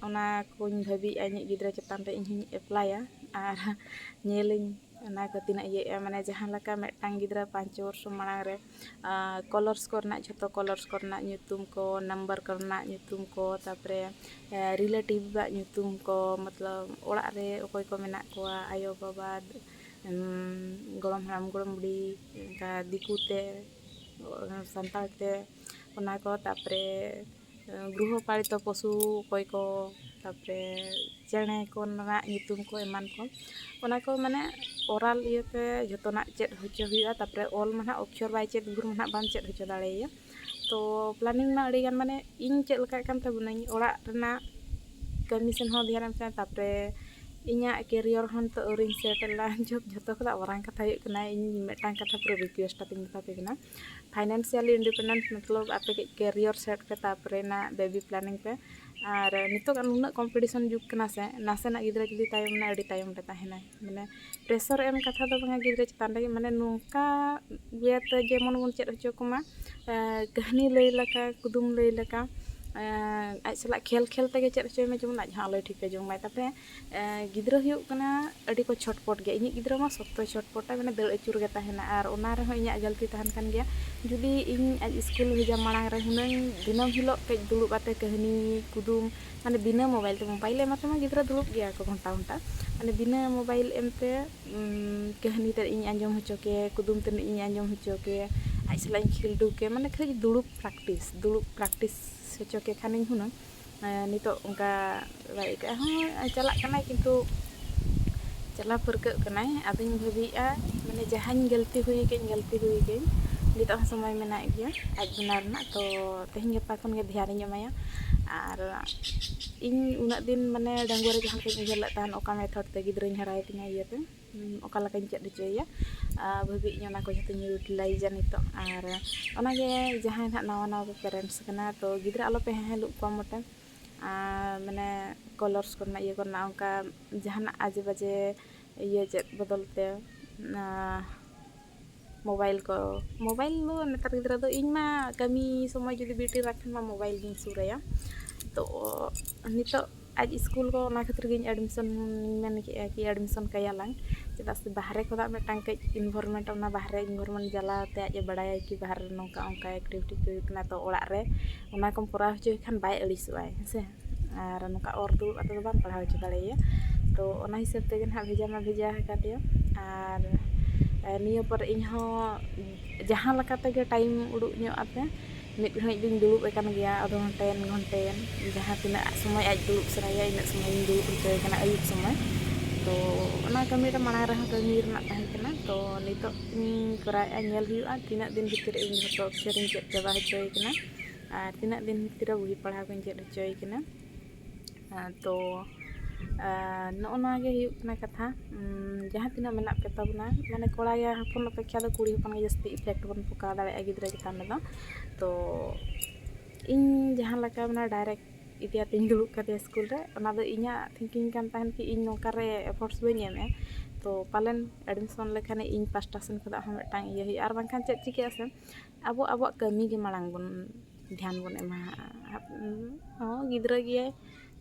ᱚᱱᱟ ᱠᱚᱧ ᱵᱷᱟᱹᱵᱤᱭᱮᱫᱼᱟ ᱤᱧᱤᱡ ᱜᱤᱫᱽᱨᱟᱹ ᱪᱮᱛᱟᱱ ᱨᱮ ᱤᱧ ᱦᱚᱧ ᱮᱯᱞᱟᱭᱟ᱾ ᱟᱨ ᱧᱮᱞᱟᱹᱧ ᱚᱱᱟ ᱠᱚ ᱛᱤᱱᱟᱹᱜ ᱤᱭᱟᱹᱜᱼᱟ, ᱢᱟᱱᱮ ᱡᱟᱦᱟᱸ ᱞᱮᱠᱟ ᱢᱤᱫᱴᱟᱝ ᱜᱤᱫᱽᱨᱟᱹ ᱯᱟᱸᱪ ᱵᱚᱨᱥᱚ ᱢᱟᱲᱟᱝ ᱨᱮ, ᱟᱸ, ᱠᱚᱞᱚᱨᱥ ᱠᱚᱨᱮᱱᱟᱜ, ᱡᱷᱚᱛᱚ ᱠᱚᱞᱚᱨᱥ ᱠᱚᱨᱮᱱᱟᱜ ᱧᱩᱛᱩᱢ ᱠᱚ, ᱱᱟᱢᱵᱟᱨ ᱠᱚᱨᱮᱱᱟᱜ ᱧᱩᱛᱩᱢ ᱠᱚ, ᱛᱟᱨᱯᱚᱨᱮ, ᱮᱸ, ᱨᱤᱞᱮᱴᱤᱵᱷ ᱟᱜ ᱧᱩᱛᱩᱢ ᱠᱚ, ᱢᱚᱛᱞᱚᱵ ᱚᱲᱟᱜ ᱨᱮ ᱚᱠᱚᱭ ᱠᱚ ᱢᱮᱱᱟᱜ ᱠᱚᱣᱟ, ᱟᱭᱳ ᱵᱟᱵᱟ, ᱩᱢ, ᱜᱚᱲᱚᱢ ᱦᱟᱲᱟᱢ ᱜᱚᱲᱚᱢ ᱵᱩᱰᱷᱤ, ᱚᱱᱠᱟ ᱫᱤᱠᱩ ᱛᱮ, ᱥᱟᱱᱛᱟᱲ ᱛᱮ, ᱚᱱᱟ ᱠᱚ, ᱛᱟᱨᱯᱚᱨᱮ ᱜᱨᱚᱦᱚᱯᱟᱞᱤᱛᱚ ᱯᱚᱥᱩ ᱚᱠᱚᱭ ᱠᱚ, ᱛᱟᱨᱯᱚᱨᱮ ᱪᱮᱬᱮ ᱠᱚ ᱨᱮᱱᱟᱜ ᱧᱩᱛᱩᱢ ᱠᱚ ᱮᱢᱟᱱ ᱠᱚ, ᱚᱱᱟ ᱠᱚ ᱢᱟᱱᱮ ᱚᱨᱟᱞ ᱤᱭᱟᱹᱛᱮ ᱡᱷᱚᱛᱚᱱᱟᱜ ᱪᱮᱫ ᱦᱚᱪᱚ ᱦᱩᱭᱩᱜᱼᱟ᱾ ᱛᱟᱨᱯᱚᱨᱮ ᱚᱞ ᱢᱟ ᱱᱟᱦᱟᱜ ᱚᱠᱠᱷᱚᱨ ᱵᱟᱭ ᱪᱮᱫ ᱵᱷᱩᱨ ᱢᱟ ᱱᱟᱦᱟᱜ ᱵᱟᱢ ᱪᱮᱫ ᱦᱚᱪᱚ ᱫᱟᱲᱮᱭᱟᱭᱟ᱾ ᱛᱚ ᱯᱞᱟᱱᱤᱝ ᱢᱟ ᱟᱹᱰᱤᱜᱟᱱ, ᱢᱟᱱᱮ ᱤᱧ ᱪᱮᱫ ᱞᱮᱠᱟᱜ ᱠᱟᱱ ᱛᱟᱵᱚᱱᱟᱹᱧ, ᱚᱲᱟᱜ ᱨᱮᱱᱟᱜ ᱠᱟᱹᱢᱤ ᱥᱮᱱ ᱦᱚᱸ ᱫᱷᱮᱭᱟᱱ ᱮᱢ ᱠᱟᱱᱟ, ᱛᱟᱨᱯᱚᱨᱮ ᱤᱧᱟᱹᱜ ᱠᱮᱨᱤᱭᱚᱨ ᱦᱚᱸ ᱱᱤᱛᱚᱜ ᱟᱹᱣᱨᱤᱧ ᱥᱮᱴᱮᱞᱟ᱾ ᱡᱚᱛᱚ ᱠᱷᱚᱱᱟᱜ ᱢᱟᱨᱟᱝ ᱠᱟᱛᱷᱟ ᱦᱩᱭᱩᱜ ᱠᱟᱱᱟ, ᱤᱧ ᱢᱤᱫᱴᱟᱝ ᱠᱟᱛᱷᱟ ᱯᱩᱨᱟᱹ ᱨᱤᱠᱩᱭᱮᱥᱴ ᱠᱟᱛᱮᱧ ᱢᱮᱛᱟ ᱯᱮ ᱠᱟᱱᱟ, ᱯᱷᱟᱭᱱᱟᱱᱥᱤᱭᱟᱞᱤ ᱤᱱᱰᱤᱯᱮᱱᱰᱮᱱᱥ ᱢᱚᱛᱞᱚᱵ ᱟᱯᱮ ᱠᱟᱹᱡ ᱠᱮᱨᱤᱭᱚᱨ ᱥᱮᱴ ᱯᱮ, ᱛᱟᱨᱯᱚᱨᱮ ᱱᱟ ᱵᱮᱵᱤ ᱯᱞᱟᱱᱤᱝ ᱯᱮ᱾ ᱟᱨ ᱱᱤᱛᱚᱜ ᱱᱩᱱᱟᱹᱜ ᱠᱚᱢᱯᱤᱴᱤᱥᱚᱱ ᱡᱩᱜᱽ ᱠᱟᱱᱟ ᱥᱮ, ᱱᱟᱥᱮᱱᱟᱜ ᱜᱤᱫᱽᱨᱟᱹ ᱡᱩᱫᱤ ᱛᱟᱭᱚᱢ ᱮᱱᱟᱭ, ᱟᱹᱰᱤ ᱛᱟᱭᱚᱢ ᱨᱮ ᱛᱟᱦᱮᱱᱟᱭ᱾ ᱢᱟᱱᱮ ᱯᱨᱮᱥᱟᱨ ᱮᱢ ᱠᱟᱛᱷᱟ ᱫᱚ ᱵᱟᱝᱟ ᱜᱤᱫᱽᱨᱟᱹ ᱪᱮᱛᱟᱱ ᱨᱮᱜᱮ, ᱢᱟᱱᱮ ᱱᱚᱝᱠᱟ ᱤᱭᱟᱹᱛᱮ ᱡᱮᱢᱚᱱ ᱵᱚᱱ ᱪᱮᱫ ᱦᱚᱪᱚ ᱠᱚᱢᱟ, ᱮᱸ, ᱠᱟᱹᱦᱱᱤ ᱞᱟᱹᱭ ᱞᱮᱠᱟ, ᱠᱩᱫᱩᱢ ᱞᱟᱹᱭ ᱞᱮᱠᱟ, ᱮᱸ, ᱟᱡ ᱥᱟᱞᱟᱜ ᱠᱷᱮᱞ ᱠᱷᱮᱞ ᱛᱮᱜᱮ ᱪᱮᱫ ᱦᱚᱪᱚᱭ ᱢᱮ, ᱡᱮᱢᱚᱱ ᱟᱡ ᱦᱚᱸ ᱟᱞᱚᱭ ᱴᱷᱤᱠᱟᱹ ᱡᱚᱝ ᱢᱟᱭ᱾ ᱛᱟᱨᱯᱚᱨᱮ ᱮᱸ, ᱜᱤᱫᱽᱨᱟᱹ ᱦᱩᱭᱩᱜ ᱠᱟᱱᱟ ᱟᱹᱰᱤ ᱠᱚ ᱪᱷᱚᱴᱯᱚᱴ ᱜᱮᱭᱟ᱾ ᱤᱧᱤᱡ ᱜᱤᱫᱽᱨᱟᱹ ᱢᱟ ᱥᱚᱠᱛᱚᱭ ᱪᱷᱚᱴᱯᱚᱴᱟ, ᱢᱟᱱᱮ ᱫᱟᱹᱲ ᱟᱹᱪᱩᱨ ᱜᱮ ᱛᱟᱦᱮᱱᱟ᱾ ᱟᱨ ᱚᱱᱟ ᱨᱮᱦᱚᱸ ᱤᱧᱟᱹᱜ ᱜᱟᱹᱞᱛᱤ ᱛᱟᱦᱮᱱ ᱠᱟᱱ ᱜᱮᱭᱟ᱾ ᱡᱩᱫᱤ ᱤᱧ ᱟᱡ ᱥᱠᱩᱞ ᱵᱷᱮᱡᱟ ᱢᱟᱲᱟᱝ ᱨᱮ ᱦᱩᱱᱟᱹᱝ ᱫᱤᱱᱟᱹᱢ ᱦᱤᱞᱳᱜ ᱠᱟᱹᱡ ᱫᱩᱲᱩᱵ ᱟᱛᱮ ᱠᱟᱹᱦᱱᱤ, ᱠᱩᱫᱩᱢ, ᱢᱟᱱᱮ ᱵᱤᱱᱟᱹ ᱢᱳᱵᱟᱭᱤᱞ ᱛᱮ, ᱢᱳᱵᱟᱭᱤᱞ ᱮᱢ ᱟᱛᱮ ᱢᱟ ᱜᱤᱫᱽᱨᱟᱹ ᱫᱩᱲᱩᱵ ᱜᱮᱭᱟ ᱠᱚ ᱜᱷᱚᱱᱴᱟ ᱜᱷᱚᱱᱴᱟ, ᱢᱟᱱᱮ ᱵᱤᱱᱟᱹ ᱢᱳᱵᱟᱭᱤᱞ ᱮᱢᱛᱮ, ᱩᱢ, ᱠᱟᱹᱦᱱᱤ ᱛᱮ ᱤᱧ ᱟᱸᱡᱚᱢ ᱦᱚᱪᱚ ᱠᱮ, ᱠᱩᱫᱩᱢ ᱛᱮ ᱤᱧ ᱟᱸᱡᱚᱢ ᱦᱚᱪᱚ ᱠᱮ, ᱟᱡ ᱥᱟᱞᱟᱜ ᱤᱧ ᱠᱷᱤᱞᱰᱩ ᱠᱮ, ᱢᱟᱱᱮ ᱠᱷᱟᱹᱞᱤ ᱫᱩᱲᱩᱵ ᱯᱨᱮᱠᱴᱤᱥ, ᱫᱩᱲᱩᱵ ᱯᱨᱮᱠᱴᱤᱥ ᱦᱚᱪᱚ ᱠᱮ ᱠᱷᱟᱱᱤᱧ ᱦᱩᱱᱟᱹᱝ ᱱᱤᱛᱚᱜ ᱚᱱᱠᱟ ᱵᱟᱭ ᱟᱹᱭᱠᱟᱹᱜᱼᱟ᱾ ᱦᱚᱸ, ᱪᱟᱞᱟᱜ ᱠᱟᱱᱟᱭ, ᱠᱤᱱᱛᱩ ᱪᱟᱞᱟᱣ ᱯᱟᱹᱨᱠᱟᱹᱜ ᱠᱟᱱᱟᱭ᱾ ᱟᱫᱚᱧ ᱵᱷᱟᱹᱵᱤᱭᱮᱫᱼᱟ, ᱢᱟᱱᱮ, ᱡᱟᱦᱟᱸᱧ ᱜᱟᱹᱞᱛᱤ ᱦᱩᱭ ᱠᱟᱹᱧ, ᱜᱟᱹᱞᱛᱤ ᱦᱩᱭ ᱠᱟᱹᱧ, ᱱᱤᱛᱚᱜ ᱦᱚᱸ ᱥᱚᱢᱚᱭ ᱢᱮᱱᱟᱜ ᱜᱮᱭᱟ ᱟᱡ ᱵᱮᱱᱟᱣ ᱨᱮᱱᱟᱜ᱾ ᱛᱚ ᱛᱮᱦᱮᱧ ᱜᱟᱯᱟ ᱠᱷᱚᱱ ᱜᱮ ᱫᱷᱮᱭᱟᱱᱤᱧ ᱮᱢᱟᱭᱟ᱾ ᱟᱨ ᱤᱧ ᱩᱱᱟᱹᱜ ᱫᱤᱱ, ᱢᱟᱱᱮ, ᱰᱟᱺᱜᱩᱣᱟᱹ ᱨᱮ ᱡᱟᱦᱟᱸ ᱞᱮᱠᱟᱧ ᱩᱭᱦᱟᱹᱨ ᱞᱮᱫ ᱛᱟᱦᱮᱱ, ᱚᱠᱟ method ᱛᱮ ᱜᱤᱫᱽᱨᱟᱹᱧ ᱦᱟᱨᱟᱭᱮ ᱛᱤᱧᱟ, ᱤᱭᱟᱹᱛᱮ, ᱚᱠᱟ ᱞᱮᱠᱟᱧ ᱪᱮᱫ ᱦᱚᱪᱚᱭᱮᱭᱟ, ᱵᱷᱟᱹᱵᱤᱭᱮᱫ ᱤᱧ ᱚᱱᱟ ᱠᱚ ᱡᱷᱚᱛᱚᱧ utilizeᱟ ᱱᱤᱛᱚᱜ᱾ ᱟᱨ ᱚᱱᱟᱜᱮ, ᱡᱟᱦᱟᱸᱭ ᱱᱟᱦᱟᱜ ᱱᱟᱣᱟ ᱱᱟᱣᱟ ᱯᱮ parents ᱠᱟᱱᱟ, ᱛᱚ ᱜᱤᱫᱽᱨᱟᱹ ᱟᱞᱚᱯᱮ ᱦᱮᱦᱮᱞᱩᱜ ᱠᱚᱣᱟ ᱢᱚᱴᱮ᱾ ᱟᱨ, ᱢᱟᱱᱮ, colours ᱠᱚᱨᱮᱱᱟᱜ, ᱤᱭᱟᱹ ᱠᱚᱨᱮᱱᱟᱜ, ᱚᱱᱠᱟ ᱡᱟᱦᱟᱱᱟᱜ ᱟᱡᱮ ᱵᱟᱡᱮ ᱤᱭᱟᱹ ᱪᱮᱫ ᱵᱚᱫᱚᱞ ᱛᱮ, ᱟᱸ, mobile ᱠᱚ, mobile ᱫᱚ ᱱᱮᱛᱟᱨ ᱜᱤᱫᱽᱨᱟᱹ ᱫᱚ, ᱤᱧ ᱢᱟ ᱠᱟᱹᱢᱤ ᱥᱚᱢᱚᱭ ᱡᱩᱫᱤ ᱵᱤᱴᱤ ᱨᱟᱜᱽ ᱠᱷᱟᱱ ᱢᱟ mobile ᱜᱤᱧ ᱥᱩᱨ ᱟᱭᱟ᱾ ᱛᱚ ᱱᱤᱛᱚᱜ ᱟᱡ ᱥᱠᱩᱞ ᱠᱚ, ᱚᱱᱟ ᱠᱷᱟᱹᱛᱤᱨ ᱜᱤᱧ admission ᱢᱮᱱ ᱠᱮᱜᱼᱟ ᱠᱤ admission ᱠᱟᱭᱟᱞᱟᱝ, ᱪᱮᱫᱟᱜ ᱥᱮ ᱵᱟᱦᱨᱮ ᱠᱷᱚᱱᱟᱜ ᱢᱤᱫᱴᱟᱝ ᱠᱟᱹᱡ environment, ᱚᱱᱟ ᱵᱟᱦᱨᱮ environment ᱡᱟᱞᱟᱛᱮ ᱟᱡ ᱮ ᱵᱟᱲᱟᱭᱟ ᱠᱤ ᱵᱟᱦᱨᱮ ᱨᱮ ᱱᱚᱝᱠᱟ ᱚᱱᱠᱟ activity ᱠᱚ ᱦᱩᱭᱩᱜ ᱠᱟᱱᱟ᱾ ᱛᱚ ᱚᱲᱟᱜ ᱨᱮ ᱚᱱᱟ ᱠᱚᱢ ᱠᱚᱨᱟᱣ ᱦᱚᱪᱚᱭ ᱠᱷᱟᱱ ᱵᱟᱭ ᱟᱹᱲᱤᱥᱚᱜᱼᱟᱭ, ᱦᱮᱸ ᱥᱮ᱾ ᱟᱨ ᱱᱚᱝᱠᱟ ᱚᱨ ᱫᱩᱲᱩᱵ ᱠᱟᱛᱮ ᱫᱚ ᱵᱟᱢ ᱯᱟᱲᱦᱟᱣ ᱦᱚᱪᱚ ᱫᱟᱲᱮᱭᱟᱭᱟ᱾ ᱛᱚ ᱚᱱᱟ ᱦᱤᱥᱟᱹᱵ ᱛᱮᱜᱮ ᱱᱟᱦᱟᱜ ᱵᱷᱮᱡᱟ ᱢᱟ ᱵᱷᱮᱡᱟ ᱟᱠᱟᱫᱮᱭᱟ᱾ ᱟᱨ, ᱟᱨ ᱱᱤᱭᱟᱹ ᱯᱚᱨᱮ ᱤᱧ ᱦᱚᱸ ᱡᱟᱦᱟᱸ ᱞᱮᱠᱟ ᱛᱮᱜᱮ time ᱩᱰᱩᱠ ᱧᱚᱜ ᱟᱛᱮ, ᱢᱤᱫ ᱜᱷᱟᱹᱲᱤᱡ ᱫᱚᱧ ᱫᱩᱲᱩᱵ ᱟᱠᱟᱱ ᱜᱮᱭᱟ, ᱟᱫᱷᱚ ᱜᱷᱚᱱᱴᱟᱭᱮᱱ ᱜᱷᱚᱱᱴᱟᱭᱮᱱ, ᱡᱟᱦᱟᱸ ᱛᱤᱱᱟᱹᱜ ᱥᱚᱢᱚᱭ ᱟᱡ ᱫᱩᱲᱩᱵ ᱥᱟᱱᱟᱭᱮᱭᱟ, ᱤᱱᱟᱹᱜ ᱥᱚᱢᱚᱭᱤᱧ ᱫᱩᱲᱩᱵ ᱦᱚᱪᱚᱭᱮ ᱠᱟᱱᱟ ᱟᱹᱭᱩᱵ ᱥᱚᱢᱚᱭ᱾ ᱛᱚ ᱚᱱᱟ ᱠᱟᱹᱢᱤ ᱨᱮ ᱢᱟᱲᱟᱝ ᱨᱮᱦᱚᱸ ᱠᱟᱹᱢᱤ ᱨᱮᱱᱟᱜ ᱛᱟᱦᱮᱸ ᱠᱟᱱᱟ, ᱛᱚ ᱱᱤᱛᱚᱜ ᱤᱧ ᱠᱚᱨᱟᱣᱮᱫᱼᱟ, ᱧᱮᱞ ᱦᱩᱭᱩᱜᱼᱟ ᱛᱤᱱᱟᱹᱜ ᱫᱤᱱ ᱵᱷᱤᱛᱤᱨ ᱨᱮ ᱤᱧ ᱡᱷᱚᱛᱚ ᱚᱠᱥᱚᱨᱤᱧ ᱪᱮᱫ ᱪᱟᱵᱟ ᱦᱚᱪᱚᱭᱮ ᱠᱟᱱᱟ ᱟᱨ ᱛᱤᱱᱟᱹᱜ ᱫᱤᱱ ᱵᱷᱤᱛᱤᱨ ᱨᱮ ᱵᱩᱦᱤ ᱯᱟᱲᱦᱟᱣ ᱠᱚᱧ ᱪᱮᱫ ᱦᱚᱪᱚᱭᱮ ᱠᱟᱱᱟ᱾ ᱟᱨ ᱛᱚ, ᱟᱨ ᱱᱚᱜᱼᱚ ᱱᱚᱣᱟ ᱜᱮ ᱦᱩᱭᱩᱜ ᱠᱟᱱᱟ ᱠᱟᱛᱷᱟ᱾ ᱩᱢ, ᱡᱟᱦᱟᱸ ᱛᱤᱱᱟᱹᱜ ᱢᱮᱱᱟᱜ ᱯᱮ ᱛᱟᱵᱚᱱᱟ, ᱢᱟᱱᱮ, ᱠᱚᱲᱟ ᱜᱮ ᱦᱚᱯᱚᱱ ᱚᱯᱮᱠᱷᱟ ᱫᱚ ᱠᱩᱲᱤ ᱦᱚᱯᱚᱱ ᱜᱮ ᱡᱟᱹᱥᱛᱤ effect ᱵᱚᱱ ᱯᱚᱠᱟᱣ ᱫᱟᱲᱮᱭᱟᱜᱼᱟ ᱜᱤᱫᱽᱨᱟᱹ ᱪᱮᱛᱟᱱ ᱨᱮᱫᱚ᱾ ᱛᱚ ᱤᱧ ᱡᱟᱦᱟᱸ ᱞᱮᱠᱟ, ᱢᱟᱱᱮ, direct ᱤᱫᱤᱭᱟᱛᱤᱧ ᱫᱩᱲᱩᱵ ᱠᱟᱫᱮᱭᱟ ᱥᱠᱩᱞ ᱨᱮ, ᱚᱱᱟ ᱫᱚ ᱤᱧᱟᱹᱜ thinking ᱠᱟᱱ ᱛᱟᱦᱮᱱ ᱠᱤ ᱤᱧ ᱱᱚᱝᱠᱟ ᱨᱮ efforts ᱵᱟᱹᱧ ᱮᱢᱮᱫᱼᱟ, ᱛᱚ ᱯᱟᱞᱮᱱ admission ᱞᱮᱠᱷᱟᱱ ᱤᱧ ᱯᱟᱥᱴᱟ ᱥᱮᱱ ᱠᱷᱚᱱᱟᱜ ᱦᱚᱸ ᱢᱤᱫᱴᱟᱝ ᱤᱭᱟᱹ ᱦᱩᱭᱩᱜᱼᱟ᱾ ᱟᱨ ᱵᱟᱝᱠᱷᱟᱱ ᱪᱮᱫ ᱪᱤᱠᱟᱹᱜᱼᱟ ᱥᱮ, ᱟᱵᱚ ᱟᱵᱚᱣᱟᱜ ᱠᱟᱹᱢᱤ ᱜᱮ ᱢᱟᱲᱟᱝ ᱵᱚᱱ ᱫᱷᱮᱭᱟᱱ ᱵᱚᱱ ᱮᱢᱟ᱾ ᱦᱚᱸ, ᱜᱤᱫᱽᱨᱟᱹ ᱜᱮᱭᱟᱭ,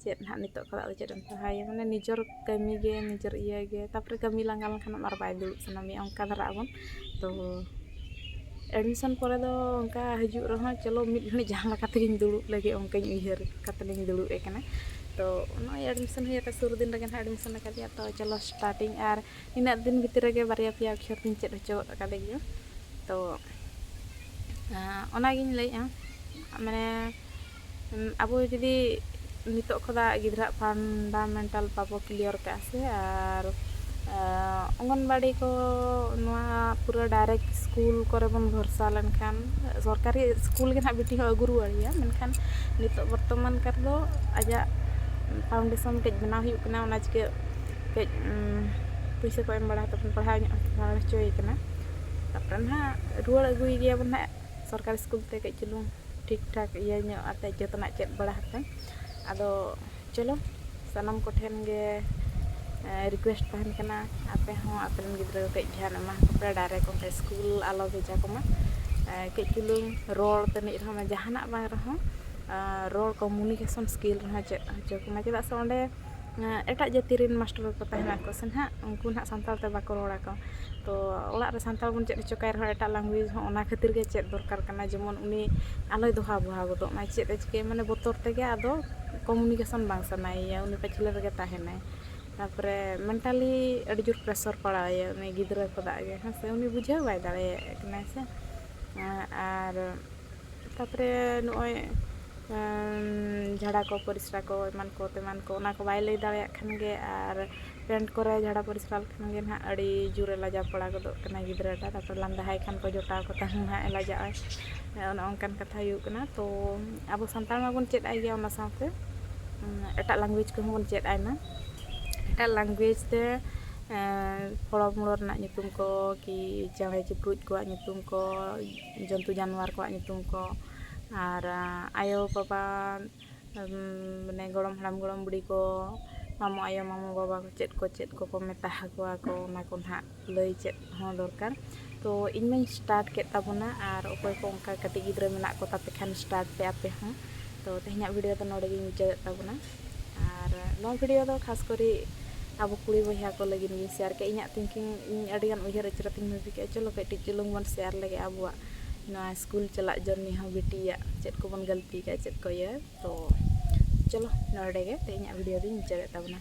ᱪᱮᱫ ᱱᱟᱦᱟᱜ ᱱᱤᱛᱚᱜ ᱠᱷᱚᱱᱟᱜ ᱫᱚ ᱪᱮᱫ ᱮᱢ ᱯᱟᱲᱦᱟᱣᱮᱭᱟ, ᱢᱟᱱᱮ, ᱱᱤᱡᱚᱨ ᱠᱟᱹᱢᱤ ᱜᱮ, ᱱᱤᱡᱚᱨ ᱤᱭᱟᱹ ᱜᱮ, ᱛᱟᱨᱯᱚᱨᱮ ᱠᱟᱹᱢᱤ ᱞᱟᱸᱜᱟ ᱞᱮᱱᱠᱷᱟᱱ ᱟᱨ ᱵᱟᱭ ᱫᱩᱲᱩᱵ ᱥᱟᱱᱟ ᱢᱮᱭᱟ, ᱚᱱᱠᱟ ᱫᱷᱟᱨᱟᱜ ᱟᱵᱚᱱ᱾ ᱛᱚ admission ᱯᱚᱨᱮ ᱫᱚ ᱚᱱᱠᱟ ᱦᱤᱡᱩᱜ ᱨᱮᱦᱚᱸ, ᱪᱚᱞᱚ ᱢᱤᱫ ᱜᱷᱟᱹᱲᱤᱡ ᱡᱟᱦᱟᱸ ᱞᱮᱠᱟ ᱛᱮᱜᱤᱧ ᱫᱩᱲᱩᱵ ᱞᱮᱜᱮ, ᱚᱱᱠᱟᱧ ᱩᱭᱦᱟᱹᱨ ᱠᱟᱛᱮ ᱞᱤᱧ ᱫᱩᱲᱩᱵ ᱮ ᱠᱟᱱᱟ᱾ ᱛᱚ ᱱᱚᱜᱼᱚᱭ admission ᱦᱩᱭ ᱟᱠᱟᱱᱟ, ᱥᱩᱨ ᱫᱤᱱ ᱨᱮᱜᱮ ᱱᱟᱦᱟᱜ admission ᱟᱠᱟᱫᱮᱭᱟ᱾ ᱛᱚ ᱪᱚᱞᱚ starting, ᱟᱨ ᱤᱱᱟᱹᱜ ᱫᱤᱱ ᱵᱷᱤᱛᱤᱨ ᱨᱮᱜᱮ ᱵᱟᱨᱭᱟ ᱯᱮᱭᱟ ᱚᱠᱠᱷᱚᱨ ᱫᱚᱧ ᱪᱮᱫ ᱦᱚᱪᱚ ᱜᱚᱫ ᱟᱠᱟᱫᱮ ᱜᱮᱭᱟ᱾ ᱛᱚ ᱟᱸ, ᱚᱱᱟᱜᱤᱧ ᱞᱟᱹᱭᱮᱫᱼᱟ, ᱢᱟᱱᱮ, ᱟᱵᱚ ᱡᱩᱫᱤ ᱱᱤᱛᱚᱜ ᱠᱷᱚᱱᱟᱜ ᱜᱤᱫᱽᱨᱟᱹᱣᱟᱜ ᱯᱷᱟᱱᱰᱟᱢᱮᱱᱴᱟᱞ ᱵᱟᱵᱚ ᱠᱞᱤᱭᱟᱨ ᱠᱟᱜᱼᱟ ᱥᱮ, ᱟᱨ ᱚᱝᱜᱚᱱᱵᱟᱲᱤ ᱠᱚ ᱱᱚᱣᱟ ᱯᱩᱨᱟᱹ ᱰᱟᱭᱨᱮᱠᱴ ᱥᱠᱩᱞ ᱠᱚᱨᱮ ᱵᱚᱱ ᱵᱷᱚᱨᱥᱟ ᱞᱮᱱᱠᱷᱟᱱ, ᱥᱚᱨᱠᱟᱨᱤ ᱥᱠᱩᱞ ᱜᱮ ᱱᱟᱦᱟᱜ ᱵᱤᱴᱤ ᱦᱚᱸ ᱟᱹᱜᱩ ᱨᱩᱣᱟᱹᱲᱮᱭᱟ, ᱢᱮᱱᱠᱷᱟᱱ ᱱᱤᱛᱚᱜ ᱵᱚᱨᱛᱚᱢᱟᱱ ᱠᱟᱨ ᱫᱚ ᱟᱡᱟᱜ ᱯᱷᱟᱣᱩᱱᱰᱮᱥᱚᱱ ᱠᱟᱹᱡ ᱵᱮᱱᱟᱣ ᱦᱩᱭᱩᱜ ᱠᱟᱱᱟ, ᱚᱱᱟ ᱪᱤᱠᱟᱹ ᱠᱟᱹᱡ ᱯᱩᱭᱥᱟᱹ ᱠᱚ ᱮᱢ ᱵᱟᱲᱟ ᱠᱟᱛᱮ ᱵᱚᱱ ᱯᱟᱲᱦᱟᱣ ᱧᱚᱜ ᱯᱟᱲᱦᱟᱣ ᱦᱚᱪᱚᱭᱮ ᱠᱟᱱᱟ᱾ ᱛᱟᱨᱯᱚᱨᱮ ᱱᱟᱦᱟᱜ ᱨᱩᱣᱟᱹᱲ ᱟᱹᱜᱩᱭᱮ ᱜᱮᱭᱟᱵᱚᱱ ᱱᱟᱦᱟᱜ ᱥᱚᱨᱠᱟᱨᱤ ᱥᱠᱩᱞ ᱛᱮ ᱠᱟᱹᱡ ᱪᱩᱞᱩᱝ ᱴᱷᱤᱠ ᱴᱷᱟᱠ ᱤᱭᱟᱹ ᱧᱚᱜ ᱟᱛᱮ ᱡᱚᱛᱚᱱᱟᱜ ᱪᱮᱫ ᱵᱟᱲᱟ ᱟᱛᱮ᱾ ᱟᱫᱚ ᱪᱚᱞᱚ, ᱥᱟᱱᱟᱢ ᱠᱚᱴᱷᱮᱱ ᱜᱮ ᱨᱤᱠᱩᱭᱮᱥᱴ ᱛᱟᱦᱮᱱ ᱠᱟᱱᱟ, ᱟᱯᱮ ᱦᱚᱸ ᱟᱯᱮ ᱨᱮᱱ ᱜᱤᱫᱽᱨᱟᱹ ᱠᱟᱹᱡ ᱫᱷᱮᱭᱟᱱ ᱮᱢᱟ ᱠᱚᱯᱮ, ᱰᱟᱭᱨᱮᱠᱴ ᱚᱱᱠᱟ ᱥᱠᱩᱞ ᱟᱞᱚ ᱵᱷᱮᱡᱟ ᱠᱚᱢᱟ᱾ ᱠᱟᱹᱡ ᱪᱩᱞᱩᱝ ᱨᱚᱲ ᱛᱟᱹᱱᱤᱡ ᱨᱮᱦᱚᱸ, ᱡᱟᱦᱟᱱᱟᱜ ᱵᱟᱝ ᱨᱮᱦᱚᱸ ᱨᱚᱲ ᱠᱚᱢᱤᱭᱩᱱᱤᱠᱮᱥᱚᱱ ᱥᱠᱤᱞ ᱨᱮᱦᱚᱸ ᱪᱮᱫ ᱦᱚᱪᱚ ᱠᱚᱢᱟ, ᱪᱮᱫᱟᱜ ᱥᱮ ᱚᱸᱰᱮ ᱮᱴᱟᱜ ᱡᱟᱹᱛᱤ ᱨᱮᱱ ᱢᱟᱥᱴᱟᱨ ᱠᱚ ᱛᱟᱦᱮᱱᱟ ᱠᱚ ᱥᱮ ᱱᱟᱦᱟᱜ, ᱩᱱᱠᱩ ᱱᱟᱦᱟᱜ ᱥᱟᱱᱛᱟᱲ ᱛᱮ ᱵᱟᱠᱚ ᱨᱚᱲ ᱟᱠᱚ᱾ ᱛᱚ ᱚᱲᱟᱜ ᱨᱮ ᱥᱟᱱᱛᱟᱲ ᱵᱚᱱ ᱪᱮᱫ ᱦᱚᱪᱚ ᱠᱟᱭ ᱨᱮᱦᱚᱸ ᱮᱴᱟᱜ ᱞᱮᱝᱜᱩᱭᱮᱡᱽ ᱦᱚᱸ ᱚᱱᱟ ᱠᱷᱟᱹᱛᱤᱨ ᱜᱮ ᱪᱮᱫ ᱫᱚᱨᱠᱟᱨ ᱠᱟᱱᱟ, ᱡᱮᱢᱚᱱ ᱩᱱᱤ ᱟᱞᱚᱭ ᱫᱚᱦᱟ ᱵᱚᱦᱟ ᱜᱚᱫᱚᱜ ᱢᱟ᱾ ᱪᱮᱫ ᱮ ᱪᱤᱠᱟᱹᱭᱟ, ᱢᱟᱱᱮ ᱵᱚᱛᱚᱨ ᱛᱮᱜᱮ ᱟᱫᱚ ᱠᱚᱢᱤᱭᱩᱱᱤᱠᱮᱥᱚᱱ ᱵᱟᱝ ᱥᱟᱱᱟᱭᱮᱭᱟ, ᱩᱱᱤ ᱯᱟᱹᱪᱷᱞᱟᱹ ᱨᱮᱜᱮ ᱛᱟᱦᱮᱱᱟᱭ᱾ ᱛᱟᱨᱯᱚᱨᱮ ᱢᱮᱱᱴᱟᱞᱤ ᱟᱹᱰᱤ ᱡᱳᱨ ᱯᱨᱮᱥᱟᱨ ᱯᱟᱲᱟᱣᱟᱭᱟ ᱩᱱᱤ ᱜᱤᱫᱽᱨᱟᱹ ᱠᱷᱚᱱᱟᱜ ᱜᱮ, ᱦᱮᱸ ᱥᱮ, ᱩᱱᱤ ᱵᱩᱡᱷᱟᱹᱣ ᱵᱟᱭ ᱫᱟᱲᱮᱭᱟᱜ ᱠᱟᱱᱟᱭ ᱥᱮ᱾ ᱟᱨ ᱛᱟᱨᱯᱚᱨᱮ ᱱᱚᱜᱼᱚᱭ ᱡᱷᱟᱲᱟ ᱠᱚ, ᱯᱚᱨᱤᱥᱨᱟ ᱠᱚ, ᱮᱢᱟᱱ ᱠᱚ ᱛᱮᱢᱟᱱ ᱠᱚ, ᱚᱱᱟ ᱠᱚ ᱵᱟᱭ ᱞᱟᱹᱭ ᱫᱟᱲᱮᱭᱟᱜ ᱠᱷᱟᱱ ᱜᱮ, ᱟᱨ ᱯᱮᱱᱴ ᱠᱚᱨᱮ ᱡᱷᱟᱲᱟ ᱯᱚᱨᱤᱥᱨᱟ ᱞᱮᱠᱷᱟᱱ ᱜᱮ ᱱᱟᱦᱟᱜ ᱟᱹᱰᱤ ᱡᱳᱨᱮ ᱞᱟᱡᱟᱣ ᱯᱟᱲᱟ ᱜᱚᱫᱚᱜ ᱠᱟᱱᱟ ᱜᱤᱫᱽᱨᱟᱹ ᱴᱟᱜ᱾ ᱛᱟᱨᱯᱚᱨᱮ ᱞᱟᱸᱫᱟᱭ ᱠᱷᱟᱱ ᱠᱚ ᱡᱚᱴᱟᱣ ᱠᱚ ᱛᱟᱦᱮᱸ ᱱᱟᱦᱟᱜ ᱮ ᱞᱟᱡᱟᱜᱼᱟᱭ᱾ ᱚᱱᱮ ᱚᱱᱠᱟᱱ ᱠᱟᱛᱷᱟ ᱦᱩᱭᱩᱜ ᱠᱟᱱᱟ᱾ ᱛᱚ ᱟᱵᱚ ᱥᱟᱱᱛᱟᱲ ᱢᱟᱵᱚᱱ ᱪᱮᱫ ᱟᱭ ᱜᱮᱭᱟ, ᱚᱱᱟ ᱥᱟᱶᱛᱮ ᱮᱴᱟᱜ ᱞᱮᱝᱜᱩᱭᱮᱡᱽ ᱠᱚᱦᱚᱸ ᱵᱚᱱ ᱪᱮᱫ ᱟᱭ ᱢᱟ᱾ ᱮᱴᱟᱜ ᱞᱮᱝᱜᱩᱭᱮᱡᱽ ᱛᱮ ᱯᱷᱚᱲᱚ ᱢᱩᱲᱚ ᱨᱮᱱᱟᱜ ᱧᱩᱛᱩᱢ ᱠᱚ, ᱠᱤ ᱪᱮᱬᱮ ᱪᱤᱯᱨᱩᱫ ᱠᱚᱣᱟᱜ ᱧᱩᱛᱩᱢ ᱠᱚ, ᱡᱚᱱᱛᱩ ᱡᱟᱱᱣᱟᱨ ᱠᱚᱣᱟᱜ ᱧᱩᱛᱩᱢ ᱠᱚ, ᱟᱨ ᱟᱭᱳ ᱵᱟᱵᱟ, ᱢᱟᱱᱮ ᱜᱚᱲᱚᱢ ᱦᱟᱲᱟᱢ ᱜᱚᱲᱚᱢ ᱵᱩᱲᱦᱤ ᱠᱚ, ᱢᱟᱢᱚ ᱟᱭᱳ ᱢᱟᱢᱚ ᱵᱟᱵᱟ ᱠᱚ ᱪᱮᱫ ᱠᱚ ᱪᱮᱫ ᱠᱚᱠᱚ ᱢᱮᱛᱟ ᱟᱠᱚᱣᱟ ᱠᱚ, ᱚᱱᱟ ᱠᱚ ᱱᱟᱦᱟᱜ ᱞᱟᱹᱭ ᱪᱮᱫ ᱦᱚᱸ ᱫᱚᱨᱠᱟᱨ᱾ ᱛᱚ ᱤᱧ ᱢᱟᱧ ᱥᱴᱟᱨᱴ ᱠᱮᱫ ᱛᱟᱵᱚᱱᱟ, ᱟᱨ ᱚᱠᱚᱭ ᱠᱚ ᱚᱱᱠᱟ ᱠᱟᱹᱴᱤᱡ ᱜᱤᱫᱽᱨᱟᱹ ᱢᱮᱱᱟᱜ ᱠᱚ ᱛᱟᱯᱮ ᱠᱷᱟᱱ ᱥᱴᱟᱨᱴ ᱯᱮ ᱟᱯᱮ ᱦᱚᱸ᱾ ᱛᱚ ᱛᱮᱦᱮᱧᱟᱜ ᱵᱷᱤᱰᱤᱭᱳ ᱫᱚ ᱱᱚᱰᱮ ᱜᱤᱧ ᱢᱩᱪᱟᱹᱫᱮᱫ ᱛᱟᱵᱚᱱᱟ᱾ ᱟᱨ ᱱᱚᱣᱟ ᱵᱷᱤᱰᱤᱭᱳ ᱫᱚ ᱠᱷᱟᱥ ᱠᱚᱨᱮ ᱟᱵᱚ ᱠᱩᱲᱤ ᱵᱚᱭᱦᱟ ᱠᱚ ᱞᱟᱹᱜᱤᱫ ᱜᱤᱧ ᱥᱮᱭᱟᱨ ᱠᱮᱫᱼᱟ᱾ ᱤᱧᱟᱹᱜ ᱛᱷᱤᱝᱠᱤᱝ, ᱤᱧ ᱟᱹᱰᱤᱜᱟᱱ ᱩᱭᱦᱟᱹᱨ ᱟᱹᱪᱩᱨ ᱟᱛᱮᱧ ᱵᱷᱟᱹᱵᱤ ᱠᱮᱫᱼᱟ, ᱪᱚᱞᱚ ᱠᱟᱹᱴᱤᱡ ᱪᱩᱞᱩᱝ ᱵᱚᱱ ᱥᱮᱭᱟᱨ ᱞᱮᱜᱮ ᱟᱵᱚᱣᱟᱜ ᱱᱚᱣᱟ ᱥᱠᱩᱞ ᱪᱟᱞᱟᱜ ᱡᱟᱨᱱᱤ ᱦᱚᱸ, ᱵᱤᱴᱤᱭᱟᱜ ᱪᱮᱫ ᱠᱚᱵᱚᱱ ᱜᱟᱹᱞᱛᱤ ᱠᱟᱜᱼᱟ, ᱪᱮᱫ ᱠᱚ ᱤᱭᱟᱹ᱾ ᱛᱚ ᱪᱚᱞᱚ, ᱱᱚᱰᱮ ᱜᱮ ᱛᱮᱦᱮᱧᱟᱜ ᱵᱷᱤᱰᱤᱭᱳ ᱫᱚᱧ ᱢᱩᱪᱟᱹᱫᱮᱫ ᱛᱟᱵᱚᱱᱟ᱾